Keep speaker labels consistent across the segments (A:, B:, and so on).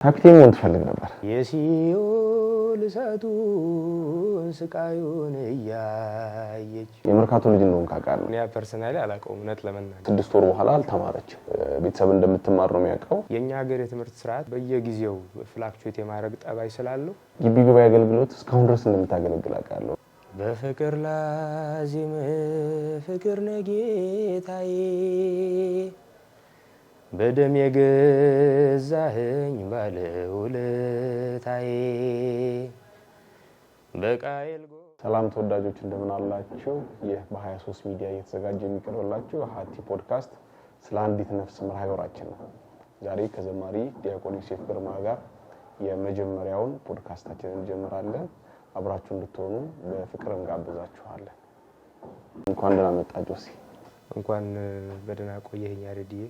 A: ካፒቴን መሆን ትፈልግ ነበር።
B: የሲኦል እሳቱን ስቃዩን እያየች።
A: የመርካቶ ልጅ እንደሆንክ አውቃለሁ።
B: እኔ personally አላውቀውም እውነት ለመናገር።
A: 6 ወር በኋላ አልተማረችም። ቤተሰብ እንደምትማር ነው የሚያውቀው።
B: የእኛ ሀገር የትምህርት ስርዓት በየጊዜው fluctuate የማድረግ ጠባይ ስላለው።
A: ግቢ ጉባኤ አገልግሎት እስካሁን ድረስ እንደምታገለግል አውቃለሁ።
B: በፍቅር ላዚም ፍቅር ነጌታዬ፣ በደም የገዛኸኝ ባለውለታዬ፣ በቃየል
A: ሰላም ተወዳጆች፣ እንደምን አላችሁ? ይህ በ23 ሚዲያ እየተዘጋጀ የሚቀርብላችሁ ሀቲ ፖድካስት ስለ አንዲት ነፍስ መርሃ ግብራችን ነው። ዛሬ ከዘማሪ ዲያቆን ዮሴፍ ግርማ ጋር የመጀመሪያውን ፖድካስታችንን እንጀምራለን። አብራችሁ እንድትሆኑ በፍቅር እንጋብዛችኋለን። እንኳን ደህና መጣ ጆሲ።
B: እንኳን በደህና ቆየኸኝ ያሬድዬ።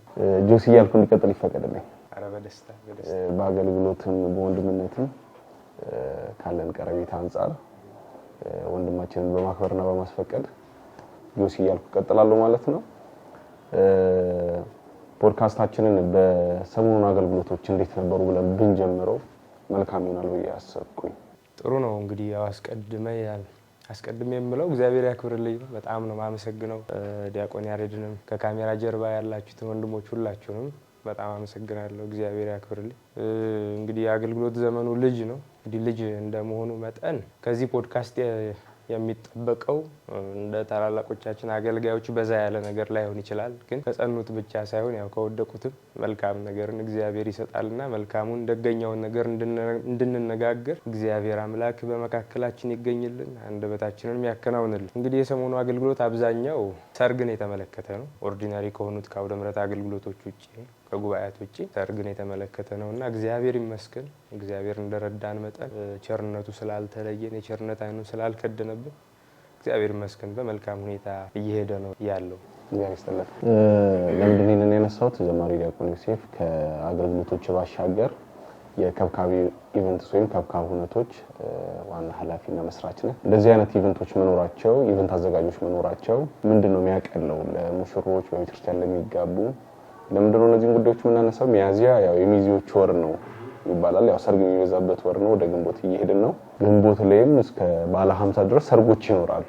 A: ጆሲ እያልኩ እንዲቀጥል ይፈቀድልኝ።
B: ኧረ በደስታ በደስታ።
A: በአገልግሎትም በወንድምነትም ካለን ቀረቤታ አንጻር ወንድማችንን በማክበርና በማስፈቀድ ጆሲ እያልኩ እቀጥላለሁ ማለት ነው። ፖድካስታችንን በሰሞኑን አገልግሎቶች እንዴት ነበሩ ብለን ብንጀምረው መልካም ይሆናል ብዬ አሰብኩኝ።
B: ጥሩ ነው። እንግዲህ ያው አስቀድሜ የምለው እግዚአብሔር ያክብርልኝ ነው። በጣም ነው የማመሰግነው። ዲያቆን ያሬድንም ከካሜራ ጀርባ ያላችሁትን ወንድሞች ሁላችሁንም በጣም አመሰግናለሁ። እግዚአብሔር ያክብርልኝ። እንግዲህ የአገልግሎት ዘመኑ ልጅ ነው። እንግዲህ ልጅ እንደመሆኑ መጠን ከዚህ ፖድካስት የሚጠበቀው እንደ ታላላቆቻችን አገልጋዮች በዛ ያለ ነገር ላይሆን ይችላል። ግን ከጸኑት ብቻ ሳይሆን ያው ከወደቁትም መልካም ነገርን እግዚአብሔር ይሰጣልና መልካሙን ደገኛውን ነገር እንድንነጋገር እግዚአብሔር አምላክ በመካከላችን ይገኝልን፣ አንደበታችንንም ያከናውንልን። እንግዲህ የሰሞኑ አገልግሎት አብዛኛው ሰርግን የተመለከተ ነው። Ordinary ከሆኑት ከአውደ ምሕረት አገልግሎቶች ውጭ፣ ከጉባኤያት ውጭ ሰርግን የተመለከተ ነው እና እግዚአብሔር ይመስገን፣ እግዚአብሔር እንደረዳን መጠን ቸርነቱ ስላልተለየን፣ የቸርነት አይኑ ስላልከደነብን እግዚአብሔር ይመስገን በመልካም ሁኔታ እየሄደ ነው ያለው።
A: እግዚአብሔር ይስጥልን። ለምንድን ነው ይህንን ያነሳሁት? ዘማሪ ዲያቆን ዮሴፍ ከአገልግሎቶች ባሻገር የከብካቢ Events ወይም ከብካብ ሁነቶች ዋና ኃላፊና መስራች ነህ። እንደዚህ አይነት event ኦች መኖራቸው፣ event አዘጋጆች መኖራቸው ምንድን ነው የሚያቀለው ለሙሽሮች፣ በቤተክርስቲያን ለሚጋቡ? ለምንድን ነው እነዚህን ጉዳዮች የምናነሳው? ሚያዝያ ያው የሚዜዎች ወር ነው ይባላል። ያው ሰርግ የሚበዛበት ወር ነው። ወደ ግንቦት እየሄድን ነው። ግንቦት ላይም እስከ ባለ 50 ድረስ ሰርጎች ይኖራሉ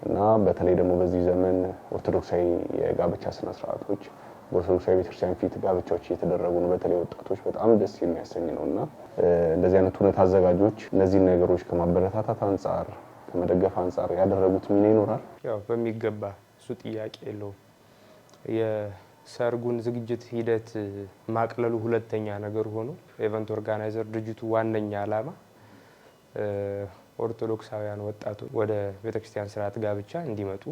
A: እና በተለይ ደግሞ በዚህ ዘመን ኦርቶዶክሳዊ የጋብቻ ስነ ስርዓቶች በኦርቶዶክሳዊ ቤተክርስቲያን ፊት ጋብቻዎች እየተደረጉ ነው። በተለይ ወጣቶች በጣም ደስ የሚያሰኝ ነው እና እንደዚህ አይነት ሁነት አዘጋጆች እነዚህን ነገሮች ከማበረታታት አንጻር፣ ከመደገፍ አንጻር ያደረጉት ሚና ይኖራል።
B: ያው በሚገባ፣ እሱ ጥያቄ የለውም። የሰርጉን ዝግጅት ሂደት ማቅለሉ ሁለተኛ ነገር ሆኖ event organizer ድርጅቱ ዋነኛ ዓላማ ኦርቶዶክሳውያን ወጣቶች ወደ ቤተክርስቲያን ስርዓት ጋብቻ እንዲመጡ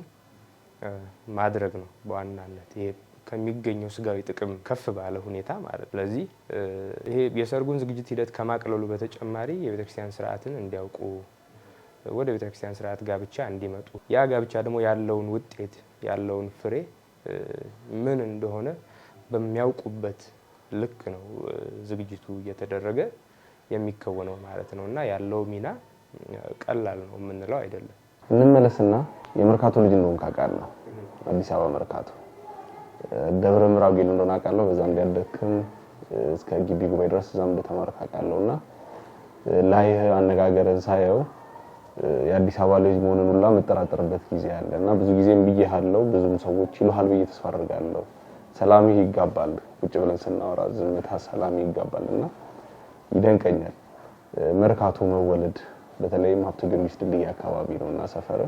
B: ማድረግ ነው በዋናነት፣ ይሄ ከሚገኘው ስጋዊ ጥቅም ከፍ ባለ ሁኔታ ማለት። ስለዚህ ይሄ የሰርጉን ዝግጅት ሂደት ከማቅለሉ በተጨማሪ የቤተክርስቲያን ስርዓትን እንዲያውቁ፣ ወደ ቤተክርስቲያን ስርዓት ጋብቻ እንዲመጡ፣ ያ ጋብቻ ደግሞ ያለውን ውጤት፣ ያለውን ፍሬ ምን እንደሆነ በሚያውቁበት ልክ ነው ዝግጅቱ እየተደረገ የሚከወነው ማለት ነው እና ያለው ሚና ቀላል ነው የምንለው አይደለም።
A: እንመለስና የመርካቶ ልጅ እንደሆንክ አውቃለሁ። አዲስ አበባ መርካቶ ደብረ ምዕራብ ጌል እንደሆነ አውቃለሁ። በዛ እንዲያደክም እስከ ግቢ ጉባኤ ድረስ እዛም እንደተማርክ አውቃለሁ እና ላይህ አነጋገርን ሳየው የአዲስ አበባ ልጅ መሆንን ሁላ የምጠራጠርበት ጊዜ አለ እና ብዙ ጊዜም ብዬሃለሁ፣ ብዙም ሰዎች ይሉሃል ብዬ ተስፋ አድርጋለሁ። ሰላምህ ይጋባል። ቁጭ ብለን ስናወራ ዝምታ ሰላም ይጋባል እና ይደንቀኛል። መርካቶ መወለድ፣ በተለይም ሀብተ ጊዮርጊስ ድልድይ አካባቢ ነው እና ሰፈር።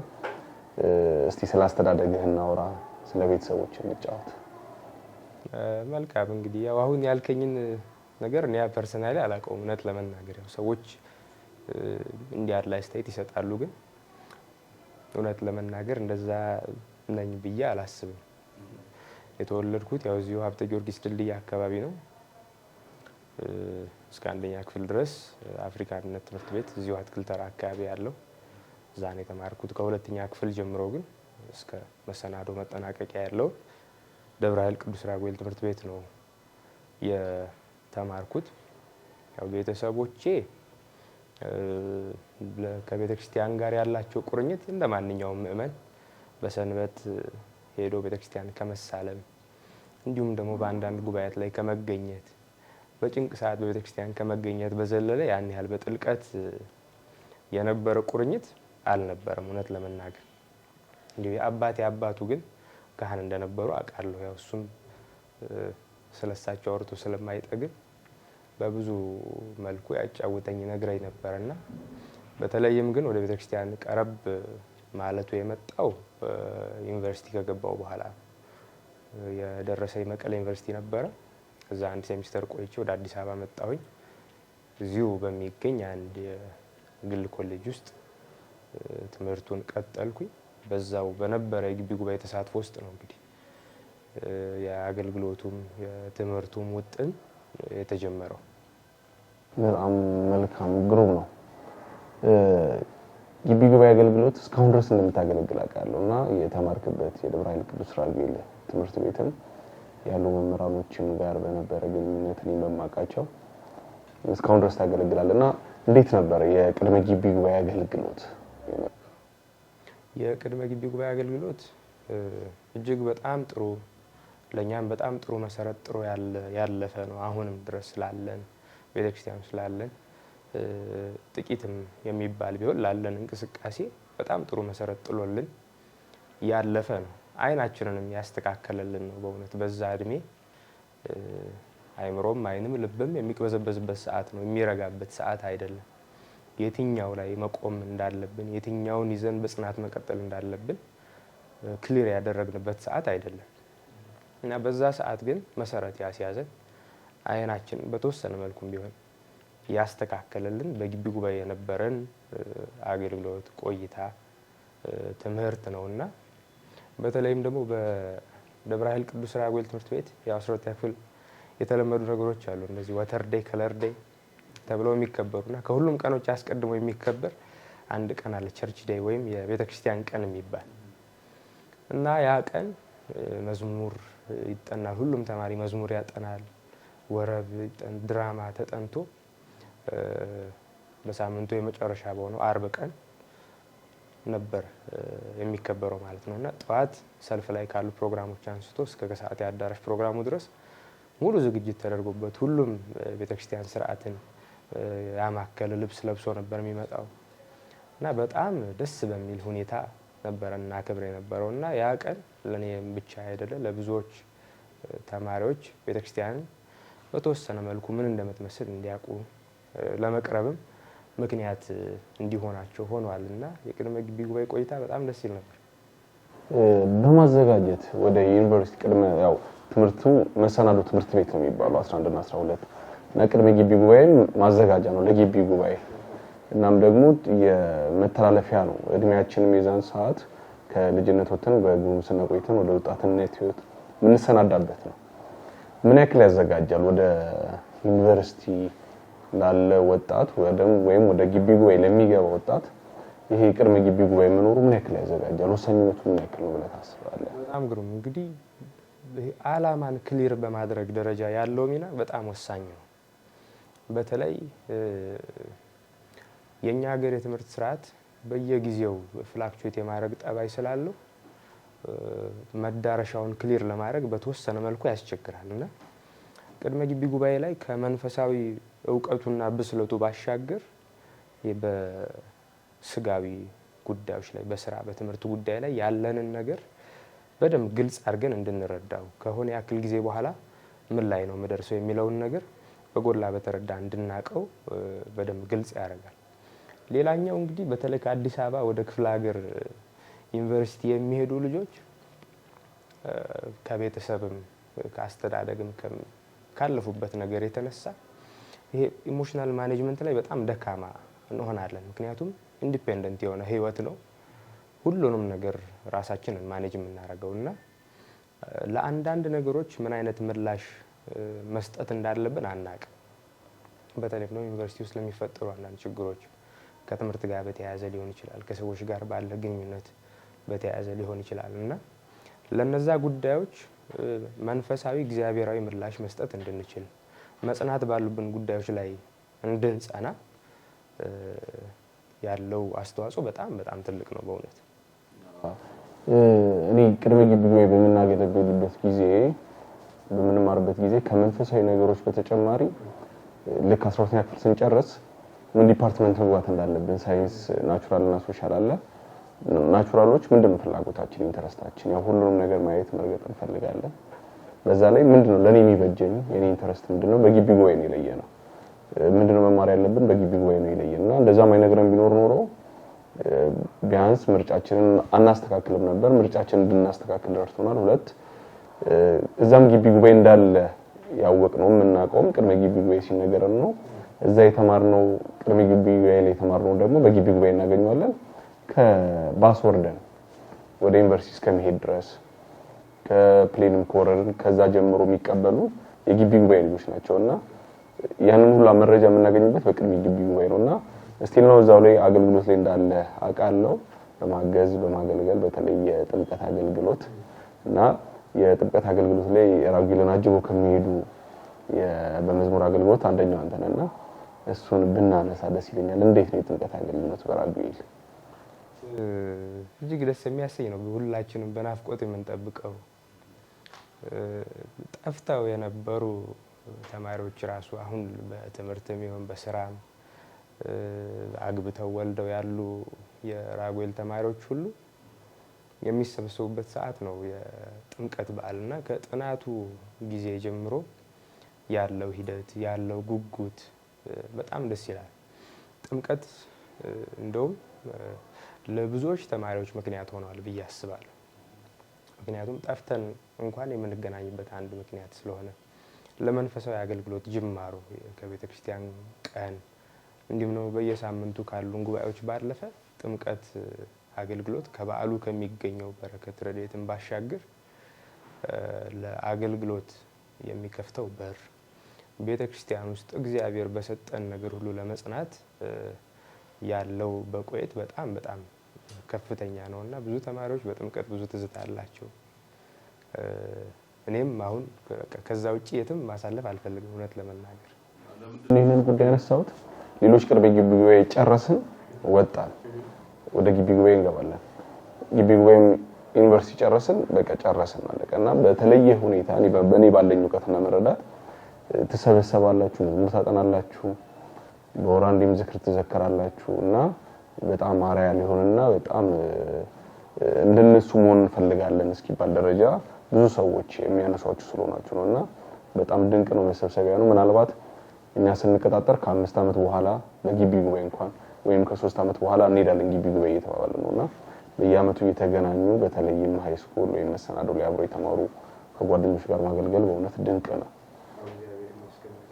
A: እስቲ ስለ አስተዳደግህ እናውራ፣ ስለ ቤተሰቦች እንጫወት።
B: መልካም፣ እንግዲህ ያው አሁን ያልከኝን ነገር እኔ personally አላውቀውም እውነት ለመናገር። ያው ሰዎች እንዲህ ያለ አስተያየት ይሰጣሉ፣ ግን እውነት ለመናገር እንደዛ ነኝ ብዬ አላስብም። የተወለድኩት ያው እዚሁ ሀብተ ጊዮርጊስ ድልድይ አካባቢ ነው። እስከ አንደኛ ክፍል ድረስ አፍሪካ አንድነት ትምህርት ቤት እዚሁ አትክልት ተራ አካባቢ ያለው እዛ ነው የተማርኩት። ከሁለተኛ ክፍል ጀምሮ ግን እስከ መሰናዶ መጠናቀቂያ ያለው ደብረ ኃይል ቅዱስ ራጉኤል ትምህርት ቤት ነው የተማርኩት። ያው ቤተሰቦቼ ከቤተ ክርስቲያን ጋር ያላቸው ቁርኝት እንደ ማንኛውም ምእመን በሰንበት ሄዶ ቤተ ክርስቲያን ከመሳለም፣ እንዲሁም ደግሞ በአንዳንድ ጉባኤያት ላይ ከመገኘት፣ በጭንቅ ሰዓት በቤተክርስቲያን ከመገኘት በዘለለ ያን ያህል በጥልቀት የነበረ ቁርኝት አልነበረም። እውነት ለመናገር እንዲሁ የአባቴ አባቱ ግን ካህን እንደነበሩ አውቃለሁ። ያው እሱም ስለሳቸው አውርቶ ስለማይጠግብ በብዙ መልኩ ያጫውተኝ ነግረኝ ነበርና በተለይም ግን ወደ ቤተክርስቲያን ቀረብ ማለቱ የመጣው ዩኒቨርሲቲ ከገባው በኋላ የደረሰኝ መቀሌ ዩኒቨርሲቲ ነበረ። እዛ አንድ ሴሚስተር ቆይቼ ወደ አዲስ አበባ መጣሁኝ። እዚሁ በሚገኝ አንድ የግል ኮሌጅ ውስጥ ትምህርቱን ቀጠልኩኝ። በዛው በነበረ የግቢ ጉባኤ ተሳትፎ ውስጥ ነው እንግዲህ የአገልግሎቱም የትምህርቱም ውጥን የተጀመረው።
A: በጣም መልካም ግሩም ነው። ግቢ ጉባኤ አገልግሎት እስካሁን ድረስ እንደምታገለግል አውቃለሁ እና የተማርክበት የደብረ ኃይል ቅዱስ ራጉኤል ትምህርት ቤትም ያሉ መምህራኖችም ጋር በነበረ ግንኙነት እኔም በማውቃቸው እስካሁን ድረስ ታገለግላለህ እና እንዴት ነበር የቅድመ ግቢ ጉባኤ አገልግሎት?
B: የቅድመ ግቢ ጉባኤ አገልግሎት እጅግ በጣም ጥሩ፣ ለኛም በጣም ጥሩ መሰረት ጥሩ ያለፈ ነው። አሁንም ድረስ ስላለን ቤተክርስቲያን ስላለን ጥቂትም የሚባል ቢሆን ላለን እንቅስቃሴ በጣም ጥሩ መሰረት ጥሎልን ያለፈ ነው። አይናችንንም ያስተካከለልን ነው። በእውነት በዛ እድሜ አይምሮም አይንም ልብም የሚቅበዘበዝበት ሰዓት ነው፣ የሚረጋበት ሰዓት አይደለም። የትኛው ላይ መቆም እንዳለብን የትኛውን ይዘን በጽናት መቀጠል እንዳለብን clear ያደረግንበት ሰዓት አይደለም እና በዛ ሰዓት ግን መሰረት ያስያዘን አይናችን በተወሰነ መልኩም ቢሆን ያስተካከለልን በግቢ ጉባኤ የነበረን አገልግሎት ቆይታ ትምህርት ነውና በተለይም ደግሞ በደብረ ኃይል ቅዱስ ራጉኤል ትምህርት ቤት የ12ኛ ክፍል የተለመዱ ነገሮች አሉ። እነዚህ water day፣ color day ተብለው የሚከበሩና ከሁሉም ቀኖች አስቀድሞ የሚከበር አንድ ቀን አለ፣ church day ወይም የቤተክርስቲያን ቀን የሚባል እና ያ ቀን መዝሙር ይጠናል። ሁሉም ተማሪ መዝሙር ያጠናል። ወረብ፣ ድራማ ተጠንቶ በሳምንቱ የመጨረሻ በሆነው አርብ ቀን ነበር የሚከበረው ማለት ነውና ጠዋት ሰልፍ ላይ ካሉ ፕሮግራሞች አንስቶ እስከ ከሰዓት የአዳራሽ ፕሮግራሙ ድረስ ሙሉ ዝግጅት ተደርጎበት ሁሉም ቤተክርስቲያን ስርዓትን ያማከለ ልብስ ለብሶ ነበር የሚመጣው እና በጣም ደስ በሚል ሁኔታ ነበር እናከብር የነበረው እና ያ ቀን ለኔ ብቻ አይደለም ለብዙዎች ተማሪዎች ቤተክርስቲያንን በተወሰነ መልኩ ምን እንደምትመስል እንዲያውቁ ለመቅረብም ምክንያት እንዲሆናቸው ሆኗልና የቅድመ ግቢ ጉባኤ ቆይታ በጣም ደስ ይል ነበር።
A: በማዘጋጀት ወደ ዩኒቨርሲቲ ቅድመ ያው ትምህርቱ መሰናዶ ትምህርት ቤት ነው የሚባለው 11 እና 12 እና ቅድመ ግቢ ጉባኤም ማዘጋጃ ነው ለግቢ ጉባኤ እናም ደግሞ የመተላለፊያ ነው። እድሜያችንም የዛን ሰዓት ከልጅነት ወጥተን በጉርምስና ቆይተን ወደ ወጣትነት ህይወት የምንሰናዳበት ነው። ምን ያክል ያዘጋጃል ወደ ዩኒቨርሲቲ ላለ ወጣት ወይም ወደ ግቢ ጉባኤ ለሚገባ ወጣት ይሄ ቅድመ ግቢ ጉባኤ መኖሩ ምን ያክል ያዘጋጃል? ወሳኝነቱ ምን ያክል ነው ብለህ ታስባለህ?
B: በጣም ግሩም። እንግዲህ አላማን clear በማድረግ ደረጃ ያለው ሚና በጣም ወሳኝ ነው። በተለይ የኛ ሀገር የትምህርት ስርዓት በየጊዜው fluctuate የማድረግ ጠባይ ስላለው መዳረሻውን clear ለማድረግ በተወሰነ መልኩ ያስቸግራል እና ቅድመ ግቢ ጉባኤ ላይ ከመንፈሳዊ እውቀቱና ብስለቱ ባሻገር በስጋዊ ጉዳዮች ላይ በስራ በትምህርት ጉዳይ ላይ ያለንን ነገር በደንብ ግልጽ አድርገን እንድንረዳው ከሆነ ያክል ጊዜ በኋላ ምን ላይ ነው የምደርሰው የሚለውን ነገር በጎላ በተረዳ እንድናቀው በደንብ ግልጽ ያደርጋል። ሌላኛው እንግዲህ በተለይ ከአዲስ አበባ ወደ ክፍለ ሀገር ዩኒቨርሲቲ የሚሄዱ ልጆች ከቤተሰብም ከአስተዳደግም ካለፉበት ነገር የተነሳ ይሄ emotional management ላይ በጣም ደካማ እንሆናለን። ምክንያቱም independent የሆነ ህይወት ነው፣ ሁሉንም ነገር ራሳችንን manage የምናደርገውና ለአንዳንድ ነገሮች ምን አይነት ምላሽ መስጠት እንዳለብን አናቅም። በተለይ ደግሞ ዩኒቨርሲቲ ውስጥ ለሚፈጠሩ አንዳንድ ችግሮች ከትምህርት ጋር በተያያዘ ሊሆን ይችላል፣ ከሰዎች ጋር ባለ ግንኙነት በተያያዘ ሊሆን ይችላል እና ለነዛ ጉዳዮች መንፈሳዊ እግዚአብሔራዊ ምላሽ መስጠት እንድንችል መጽናት ባሉብን ጉዳዮች ላይ እንድንጸና ያለው አስተዋጽኦ በጣም በጣም ትልቅ ነው በእውነት።
A: እኔ ቅድመ ግቢ ጉባኤ በምናገለግልበት ጊዜ በምንማርበት ጊዜ ከመንፈሳዊ ነገሮች በተጨማሪ ልክ 12ኛ ክፍል ስንጨርስ ምን department መግባት እንዳለብን ሳይንስ፣ natural እና social አለ። Natural ኦች ምንድነው ፍላጎታችን፣ interest ኣችን፣ ያው ሁሉንም ነገር ማየት መርገጥ እንፈልጋለን። በዛ ላይ ምንድነው ለኔ የሚበጀኝ የኔ interest ምንድነው በግቢ ጉባኤ ነው የለየነው። ምንድነው መማር ያለብን በግቢ ጉባኤ ነው የለየነው። እና እንደዛ ማይነግረን ቢኖር ኖሮ ቢያንስ ምርጫችንን አናስተካክልም ነበር። ምርጫችንን እንድናስተካክል ረድቶናል። ሁለት እዛም ግቢ ጉባኤ እንዳለ ያወቅነው የምናውቀውም ቅድመ ግቢ ጉባኤ ሲነገረን ነው። እዛ የተማርነው ቅድመ ግቢ ጉባኤ ላይ የተማርነው ደግሞ በግቢ ጉባኤ እናገኘዋለን። ከባስ ወርደን ወደ ዩኒቨርሲቲ እስከመሄድ ድረስ ከ plane ም ከወረድን ከዛ ጀምሮ የሚቀበሉ የግቢ ጉባኤ ልጆች ናቸውና ያንን ሁሉ መረጃ የምናገኝበት በቅድመ ግቢ ጉባኤ ነውና still ነው እዛው ላይ አገልግሎት ላይ እንዳለ አውቃለሁ። በማገዝ በማገልገል በተለይ የጥምቀት አገልግሎት እና የጥምቀት አገልግሎት ላይ ራጉኤልን አጅበው ከሚሄዱ በመዝሙር አገልግሎት አንደኛው አንተ ነህና እሱን ብናነሳ ደስ ይለኛል። እንዴት ነው የጥምቀት አገልግሎት በራጉኤል?
B: እጅግ ደስ የሚያሰኝ ነው። ሁላችንም በናፍቆት የምንጠብቀው ጠፍተው የነበሩ ተማሪዎች ራሱ አሁን በትምህርትም ይሁን በስራም አግብተው ወልደው ያሉ የራጉኤል ተማሪዎች ሁሉ የሚሰበሰቡበት ሰዓት ነው የጥምቀት በዓልና ከጥናቱ ጊዜ ጀምሮ ያለው ሂደት ያለው ጉጉት በጣም ደስ ይላል። ጥምቀት እንደውም ለብዙዎች ተማሪዎች ምክንያት ሆኗል ብዬ አስባለሁ። ምክንያቱም ጠፍተን እንኳን የምንገናኝበት አንድ ምክንያት ስለሆነ ለመንፈሳዊ አገልግሎት ጅማሮ ከቤተክርስቲያን ቀን እንዲሁም ነው በየሳምንቱ ካሉን ጉባኤዎች ባለፈ ጥምቀት አገልግሎት ከበዓሉ ከሚገኘው በረከት ረድኤትን ባሻገር ለአገልግሎት የሚከፍተው በር ቤተክርስቲያን ውስጥ እግዚአብሔር በሰጠን ነገር ሁሉ ለመጽናት ያለው በቆየት በጣም በጣም ከፍተኛ ነውና ብዙ ተማሪዎች በጥምቀት ብዙ ትዝታ አላቸው። እኔም አሁን ከዛ ውጪ የትም ማሳለፍ አልፈልግም እውነት ለመናገር።
A: ይህንን ጉዳይ ያነሳሁት ሌሎች ቅርብ ግቢ ጉባኤ ጨረስን ወጣን፣ ወደ ግቢ ጉባኤ እንገባለን። ግቢ ጉባኤም ዩኒቨርሲቲ ጨረስን፣ በቃ ጨረስን አለቀ። እና በተለየ ሁኔታ እኔ ባለኝ እውቀትና መረዳት ትሰበሰባላችሁ፣ መዝሙር ታጠናላችሁ፣ በወር አንዴም ዝክር ትዘከራላችሁ እና በጣም አርአያ ሊሆንና በጣም እንደነሱ መሆን እንፈልጋለን እስኪባል ደረጃ ብዙ ሰዎች የሚያነሷችሁ ስለሆናችሁ ነውና በጣም ድንቅ ነው። መሰብሰቢያ ነው። ምናልባት እኛ ስንቀጣጠር ከ5 ዓመት በኋላ በግቢ ጉባኤ እንኳን ወይም ከ3 ዓመት በኋላ እንሄዳለን ግቢ ጉባኤ እየተባባልን ነውና በየዓመቱ እየተገናኙ በተለይም high school ወይም መሰናዶ ላይ አብረው የተማሩ ከጓደኞች ጋር ማገልገል በእውነት ድንቅ ነው።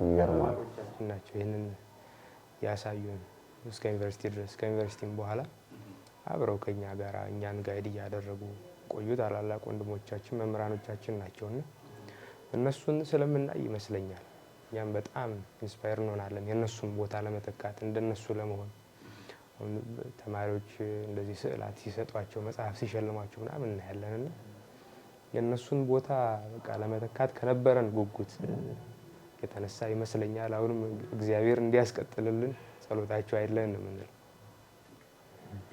A: ይገርማል።
B: ናቸው ይሄንን ያሳዩን እስከ ዩኒቨርሲቲ ድረስ ከዩኒቨርሲቲም በኋላ አብረው ከኛ ጋር እኛን guide እያደረጉ ቆዩ ታላላቅ ወንድሞቻችን መምህራኖቻችን ናቸውና እነሱን ስለምናይ ይመስለኛል እኛም በጣም inspire እንሆናለን የነሱን ቦታ ለመተካት እንደነሱ ለመሆን። አሁን ተማሪዎች እንደዚህ ስዕላት ሲሰጧቸው መጽሐፍ ሲሸልሟቸው ምናምን እናያለንና የነሱን ቦታ በቃ ለመተካት ከነበረን ጉጉት የተነሳ ይመስለኛል አሁንም እግዚአብሔር እንዲያስቀጥልልን ጸሎታቸው አይለን ነው የምንለው።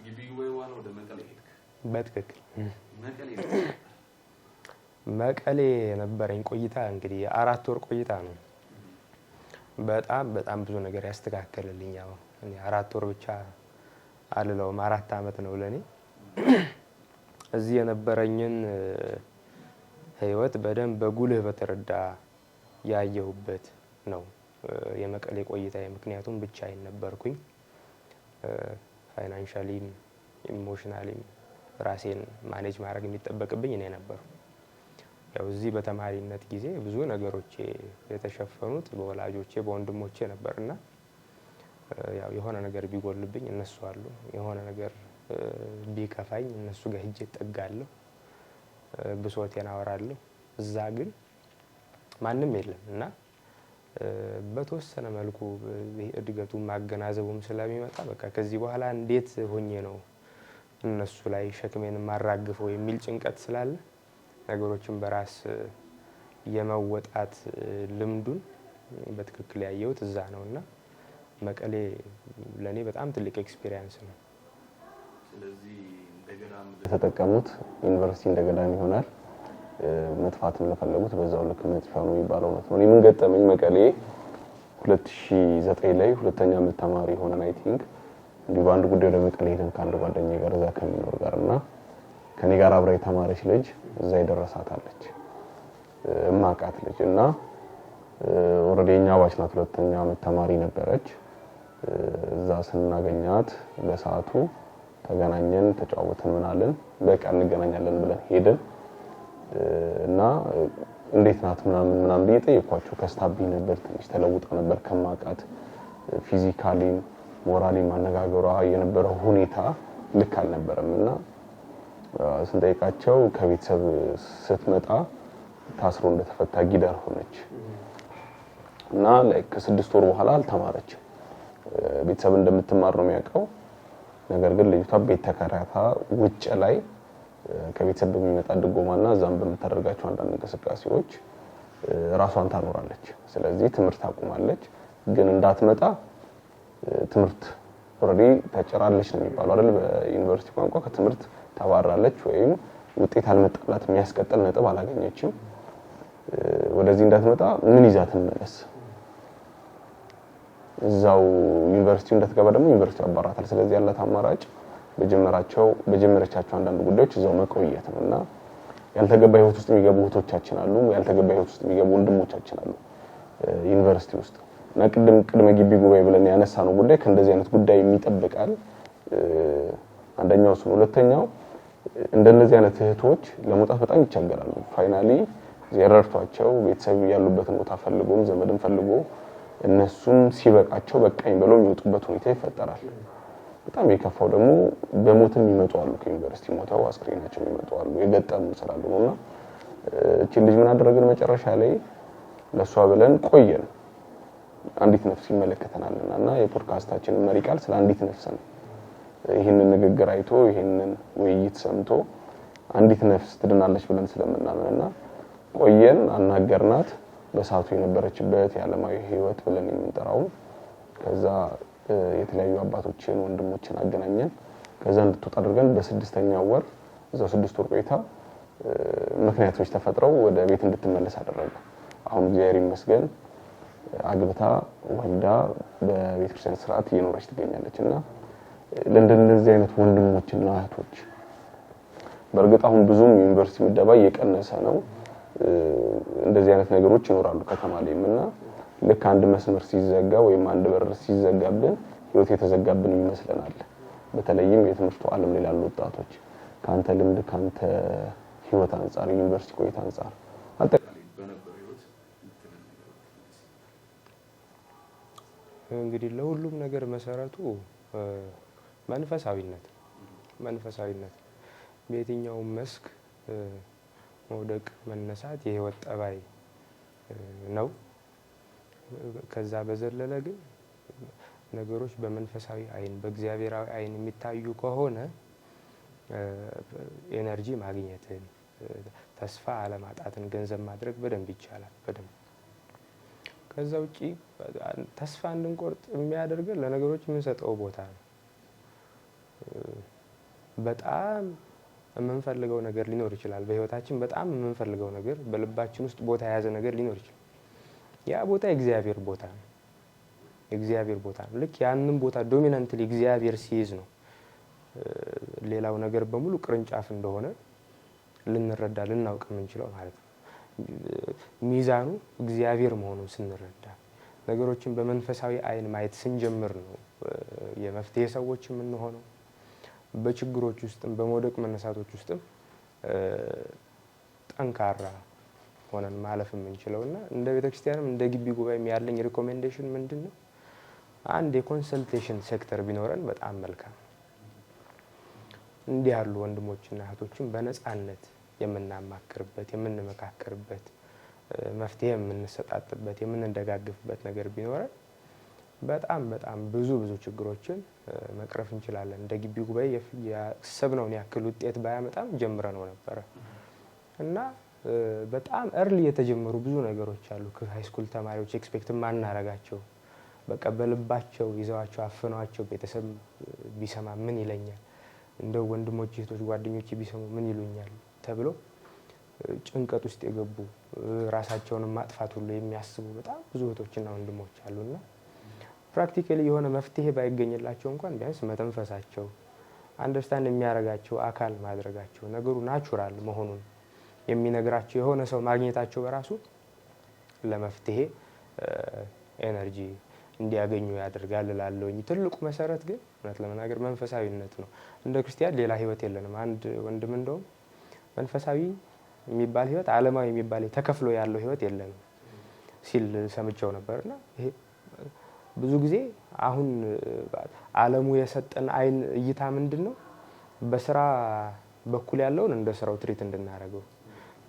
C: ግቢ ጉባኤ በኋላ ወደ መቀሌ ሄድክ?
B: በትክክል መቀሌ የነበረኝ ቆይታ እንግዲህ የ4 ወር ቆይታ ነው። በጣም በጣም ብዙ ነገር ያስተካከለልኝ። ያው እኔ 4 ወር ብቻ አልለውም 4 አመት ነው ለኔ። እዚህ የነበረኝን ህይወት በደንብ በጉልህ በተረዳ ያየሁበት ነው የመቀሌ ቆይታዬ። ምክንያቱም ብቻዬን ነበርኩኝ። financially ም emotionally ም ራሴን manage ማድረግ የሚጠበቅብኝ እኔ ነበርኩ። ያው እዚህ በተማሪነት ጊዜ ብዙ ነገሮቼ የተሸፈኑት በወላጆቼ በወንድሞቼ ነበርና ያው የሆነ ነገር ቢጎልብኝ እነሱ አሉ፣ የሆነ ነገር ቢከፋኝ እነሱ ጋር ሄጄ እጠጋለሁ፣ ብሶቴን አወራለሁ። እዛ ግን ማንም የለም እና በተወሰነ መልኩ እድገቱ ማገናዘቡም ስለሚመጣ በቃ ከዚህ በኋላ እንዴት ሆኜ ነው እነሱ ላይ ሸክሜን ማራግፈው የሚል ጭንቀት ስላለ ነገሮችን በራስ የመወጣት ልምዱን በትክክል ያየሁት እዛ ነውና መቀሌ ለኔ በጣም ትልቅ experience ነው።
C: ስለዚህ እንደገና
A: የተጠቀሙት ዩኒቨርሲቲ እንደገና ይሆናል። መጥፋትን ለፈለጉት በዛው ልክ መጥፊያ ነው የሚባለው እውነት ነው። እኔ ምን ገጠመኝ፣ መቀሌ 2009 ላይ ሁለተኛ ዓመት ተማሪ ሆነን I think እንዲሁ በአንድ ጉዳይ ወደ መቀሌ ሄደን ከአንድ ጓደኛዬ ጋር እዛ ከሚኖር ጋር እና ከኔ ጋር አብራ የተማረች ልጅ እዛ የደረሳታለች እማቃት ልጅ እና already የኛ batch ናት። ሁለተኛ ዓመት ተማሪ ነበረች። እዛ ስናገኛት በሰዓቱ ተገናኘን፣ ተጨዋወትን፣ ምናለን በቃ እንገናኛለን ብለን ሄድን እና እንዴት ናት ምናምን ምናምን ብዬ ጠየኳቸው። ከስታብኝ ነበር፣ ትንሽ ተለውጣ ነበር ከማቃት፣ physically ም morally ም አነጋገሯ የነበረው ሁኔታ ልክ አልነበረም እና ስንጠይቃቸው ከቤተሰብ ስትመጣ ታስሮ እንደተፈታ ጊደር ሆነች እና like ከ6 ወር በኋላ አልተማረችም። ቤተሰብ እንደምትማር ነው የሚያውቀው። ነገር ግን ልጅቷ ቤት ተከራይታ ውጭ ላይ ከቤተሰብ በሚመጣ ድጎማና እዛም በምታደርጋቸው አንዳንድ እንቅስቃሴዎች ራሷን ታኖራለች። ስለዚህ ትምህርት አቁማለች። ግን እንዳትመጣ ትምህርት already ተጭራለች ነው የሚባለው አይደል? በዩኒቨርሲቲ ቋንቋ ከትምህርት ተባራለች ወይም ውጤት አልመጣላት፣ የሚያስቀጥል ነጥብ አላገኘችም። ወደዚህ እንዳትመጣ ምን ይዛ ትመለስ? እዛው ዩኒቨርሲቲው እንዳትገባ ደግሞ ዩኒቨርሲቲው ያባራታል። ስለዚህ ያላት አማራጭ በጀመረቻቸው አንዳንድ ጉዳዮች እዛው መቆየት ነው እና ያልተገባ ህይወት ውስጥ የሚገቡ እህቶቻችን አሉ፣ ያልተገባ ህይወት ውስጥ የሚገቡ ወንድሞቻችን አሉ ዩኒቨርሲቲ ውስጥ። እና ቅድም ቅድመ ግቢ ጉባኤ ብለን ያነሳነው ጉዳይ ከእንደዚህ አይነት ጉዳይ የሚጠብቃል። አንደኛው እሱ ነው። ሁለተኛው እንደነዚህ አይነት እህቶች ለመውጣት በጣም ይቸገራሉ። Finally ረድቷቸው ቤተሰብ ያሉበትን ቦታ ፈልጎም ዘመድም ፈልጎ እነሱም ሲበቃቸው በቃኝ ብለው የሚወጡበት ሁኔታ ይፈጠራል። በጣም የከፋው ደግሞ በሞትም የሚመጡ አሉ። ከዩኒቨርሲቲ ሞተው አስክሬናቸው የሚመጡ አሉ። የገጠሙ ስላሉ ነው። እና እቺን ልጅ ምን አደረግን? መጨረሻ ላይ ለእሷ ብለን ቆየን። አንዲት ነፍስ ይመለከተናልና እና የፖድካስታችንን መሪ ቃል ስለ አንዲት ነፍስ ነው። ይህንን ንግግር አይቶ፣ ይህንን ውይይት ሰምቶ አንዲት ነፍስ ትድናለች ብለን ስለምናምንና ቆየን፣ አናገርናት። በሰዓቱ የነበረችበት የዓለማዊ ህይወት ብለን የምንጠራውን ከዛ የተለያዩ አባቶችን ወንድሞችን አገናኘን። ከዛ እንድትወጣ አድርገን በስድስተኛው ወር እዛው 6 ወር ቆይታ ምክንያቶች ተፈጥረው ወደ ቤት እንድትመለስ አደረገ። አሁን እግዚአብሔር ይመስገን አግብታ ወልዳ በቤተክርስቲያን ስርዓት እየኖረች ትገኛለች። እና ለእንደነዚህ አይነት ወንድሞችና እህቶች፣ በእርግጥ አሁን ብዙም ዩኒቨርሲቲ ምደባ እየቀነሰ ነው። እንደዚህ አይነት ነገሮች ይኖራሉ ከተማ ላይም እና ልክ አንድ መስመር ሲዘጋ ወይም አንድ በር ሲዘጋብን ህይወት የተዘጋብን ይመስለናል። በተለይም የትምህርቱ ዓለም ላይ ላሉ ወጣቶች ከአንተ ልምድ፣ ከአንተ ህይወት አንጻር፣ ዩኒቨርሲቲ ቆይታ አንጻር
C: አጠቃላይ በነበረው ህይወት የምትለን ነገር?
B: እንግዲህ ለሁሉም ነገር መሰረቱ መንፈሳዊነት መንፈሳዊነት። በየትኛውም መስክ መውደቅ መነሳት የህይወት ጠባይ ነው። ከዛ በዘለለ ግን ነገሮች በመንፈሳዊ አይን፣ በእግዚአብሔራዊ አይን የሚታዩ ከሆነ energy ማግኘትን፣ ተስፋ አለማጣትን ገንዘብ ማድረግ በደንብ ይቻላል። በደንብ። ከዛ ውጪ ተስፋ እንድንቆርጥ የሚያደርገን ለነገሮች የምንሰጠው ቦታ ነው። በጣም የምንፈልገው ነገር ሊኖር ይችላል። በህይወታችን በጣም የምንፈልገው ነገር፣ በልባችን ውስጥ ቦታ የያዘ ነገር ሊኖር ይችላል። ያ ቦታ የእግዚአብሔር ቦታ ነው። የእግዚአብሔር ቦታ ነው። ልክ ያንን ቦታ dominantly እግዚአብሔር ሲይዝ ነው ሌላው ነገር በሙሉ ቅርንጫፍ እንደሆነ ልንረዳ፣ ልናውቅ የምንችለው ማለት ነው። ሚዛኑ እግዚአብሔር መሆኑን ስንረዳ፣ ነገሮችን በመንፈሳዊ አይን ማየት ስንጀምር ነው የመፍትሄ ሰዎች የምንሆነው። በችግሮች ውስጥም በመውደቅ መነሳቶች ውስጥም ጠንካራ ሆነን ማለፍ የምንችለው። እና እንደ ቤተክርስቲያንም እንደ ግቢ ጉባኤም ያለኝ recommendation ምንድን ነው? አንድ የ consultation ሴክተር ቢኖረን በጣም መልካም። እንዲህ ያሉ ወንድሞችና እህቶችን በነፃነት የምናማክርበት፣ የምንመካከርበት፣ መፍትሄ የምንሰጣጥበት፣ የምንደጋግፍበት ነገር ቢኖረን በጣም በጣም ብዙ ብዙ ችግሮችን መቅረፍ እንችላለን። እንደ ግቢ ጉባኤ ያሰብነውን ያክል ውጤት ባያመጣም ጀምረነው ነበረ እና በጣም early የተጀመሩ ብዙ ነገሮች አሉ። ከ high school ተማሪዎች expect የማናረጋቸው፣ በቃ በልባቸው ይዘዋቸው፣ አፍነዋቸው፣ ቤተሰብ ቢሰማ ምን ይለኛል፣ እንደው ወንድሞች፣ እህቶች፣ ጓደኞች ቢሰሙ ምን ይሉኛል ተብሎ ጭንቀት ውስጥ የገቡ፣ ራሳቸውን ማጥፋት ሁሉ የሚያስቡ በጣም ብዙ እህቶችና ወንድሞች አሉና practically የሆነ መፍትሄ ባይገኝላቸው እንኳን ቢያንስ መተንፈሳቸው፣ understand የሚያደርጋቸው አካል ማድረጋቸው፣ ነገሩ natural መሆኑን የሚነግራቸው የሆነ ሰው ማግኘታቸው በራሱ ለመፍትሄ energy እንዲያገኙ ያደርጋል እላለሁኝ። ትልቁ መሰረት ግን እውነት ለመናገር መንፈሳዊነት ነው። እንደ ክርስቲያን ሌላ ህይወት የለንም። አንድ ወንድም እንደውም መንፈሳዊ የሚባል ህይወት፣ ዓለማዊ የሚባል ተከፍሎ ያለው ህይወት የለንም ሲል ሰምቸው ነበርና ይሄ ብዙ ጊዜ አሁን ዓለሙ የሰጠን አይን እይታ ምንድን ነው? በስራ በኩል ያለውን እንደ ስራው treat እንድናደርገው፣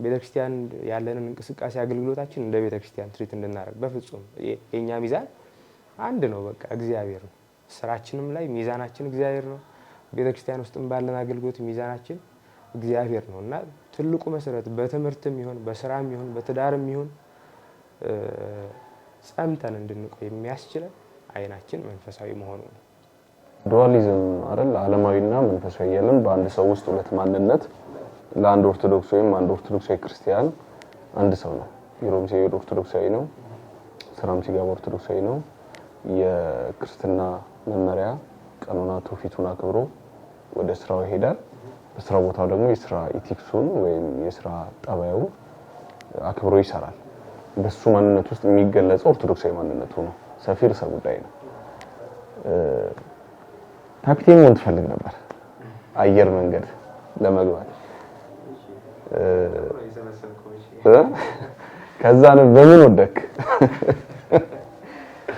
B: ቤተክርስቲያን ያለንን እንቅስቃሴ አገልግሎታችን እንደ ቤተክርስቲያን treat እንድናደርግ። በፍጹም የኛ ሚዛን አንድ ነው። በቃ እግዚአብሔር ነው። ስራችንም ላይ ሚዛናችን እግዚአብሔር ነው። ቤተክርስቲያን ውስጥም ባለን አገልግሎት ሚዛናችን እግዚአብሔር ነው እና ትልቁ መሰረት በትምህርትም ይሁን፣ በስራም ይሁን፣ በትዳርም ይሁን ጸንተን እንድንቆይ የሚያስችለን አይናችን መንፈሳዊ መሆኑ ነው።
A: Dualism አይደል? ዓለማዊና መንፈሳዊ እያለን በአንድ ሰው ውስጥ ሁለት ማንነት። ለአንድ ኦርቶዶክስ ወይም አንድ ኦርቶዶክሳዊ ክርስቲያን አንድ ሰው ነው። ቢሮም ሲሄድ ኦርቶዶክሳዊ ነው፣ ስራም ሲገባ ኦርቶዶክሳዊ ነው። የክርስትና መመሪያ፣ ቀኖና፣ ትውፊቱን አክብሮ ወደ ስራው ይሄዳል። በስራ ቦታው ደግሞ የስራ ethics ኡን ወይም የስራ ጠባዩን አክብሮ ይሰራል። በሱ ማንነት ውስጥ የሚገለጸው ኦርቶዶክሳዊ ማንነቱ ነው። ሰፊ ርዕሰ ጉዳይ ነው። ካፒቴን መሆን ትፈልግ ነበር አየር መንገድ ለመግባት። ከዛ ነው በምን ወደክ?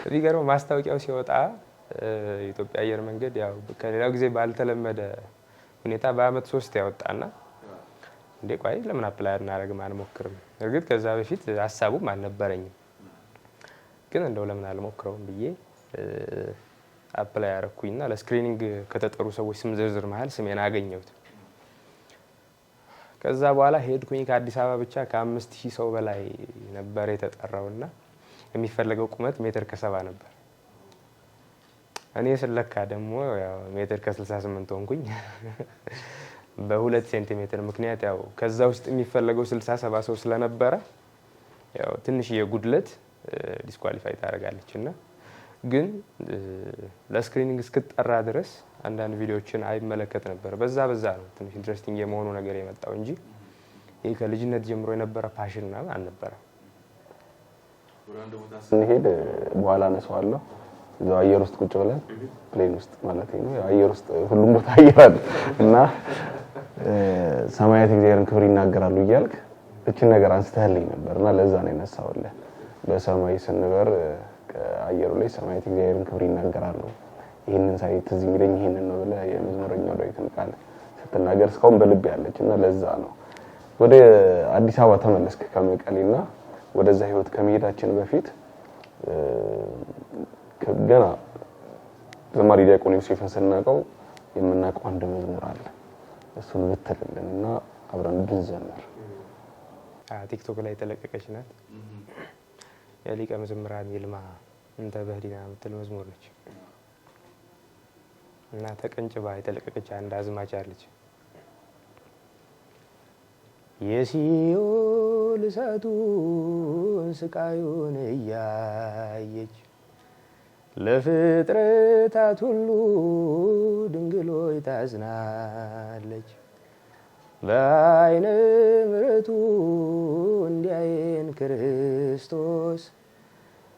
B: የሚገርመው ማስታወቂያው ሲወጣ የኢትዮጵያ አየር መንገድ ያው ከሌላው ጊዜ ባልተለመደ ሁኔታ በአመት ሶስት ያወጣና እንዴ ቆይ ለምን apply አናደርግም፣ አንሞክርም? እርግጥ ከዛ በፊት ሀሳቡም አልነበረኝም፣ ግን እንደው ለምን አልሞክረውም ብዬ apply ያረኩኝና ለ screening ከተጠሩ ሰዎች ስም ዝርዝር መሀል ስሜን አገኘሁት። ከዛ በኋላ ሄድኩኝ። ከአዲስ አበባ ብቻ ከ5,000 ሰው በላይ ነበር የተጠራውና የሚፈለገው ቁመት ሜትር ከ70 ነበር። እኔ ስለካ ደግሞ ያው ሜትር ከ68 ሆንኩኝ። በ2 ሴንቲሜትር ምክንያት ያው ከዛ ውስጥ የሚፈለገው 60 70 ሰው ስለነበረ ያው ትንሽዬ ጉድለት disqualify ታደርጋለች። እና ግን ለ screening እስክጠራ ድረስ አንዳንድ ቪዲዮዎችን አይመለከት ነበር። በዛ በዛ ነው ትንሽ interesting የመሆኑ ነገር የመጣው እንጂ ይህ ከልጅነት ጀምሮ የነበረ passion ምናምን አልነበረም።
A: ስንሄድ በኋላ አነሳዋለሁ። እዛው አየር ውስጥ ቁጭ ብለን፣ plane ውስጥ ማለት ነው። አየር ውስጥ ሁሉም ቦታ አየር አለ እና ሰማያት እግዚአብሔርን ክብር ይናገራሉ እያልክ እችን ነገር አንስተህልኝ ነበር እና ለዛ ነው የነሳሁልህ። በሰማይ ስንበር አየሩ ላይ ሰማያት እግዚአብሔርን ክብር ይናገራሉ፣ ይህንን ሳይ ትዝ የሚለኝ ይህንን ነው ብለህ የመዝሙረኛው ዳዊትን ቃል ስትናገር እስካሁን በልብ ያለች እና ለዛ ነው። ወደ አዲስ አበባ ተመለስክ ከመቀሌና ወደዛ ህይወት ከመሄዳችን በፊት ገና ዘማሪ ዲያቆን ዮሴፍን ስናውቀው የምናውቀው አንድ መዝሙር አለ። እሱን ብትልልን እና አብረን ብንዘምር።
B: ቲክቶክ ላይ የተለቀቀች ናት። የሊቀ መዘምራን ይልማ እንተ በህሊና የምትል መዝሙር ነች እና ተቀንጭባ የተለቀቀች አንድ አዝማች አለች። የሲኦል እሳቱን ስቃዩን እያየች ለፍጥረታት ሁሉ ድንግል ሆይ ታዝናለች። በዓይነ ምሕረቱ እንዲያየን ክርስቶስ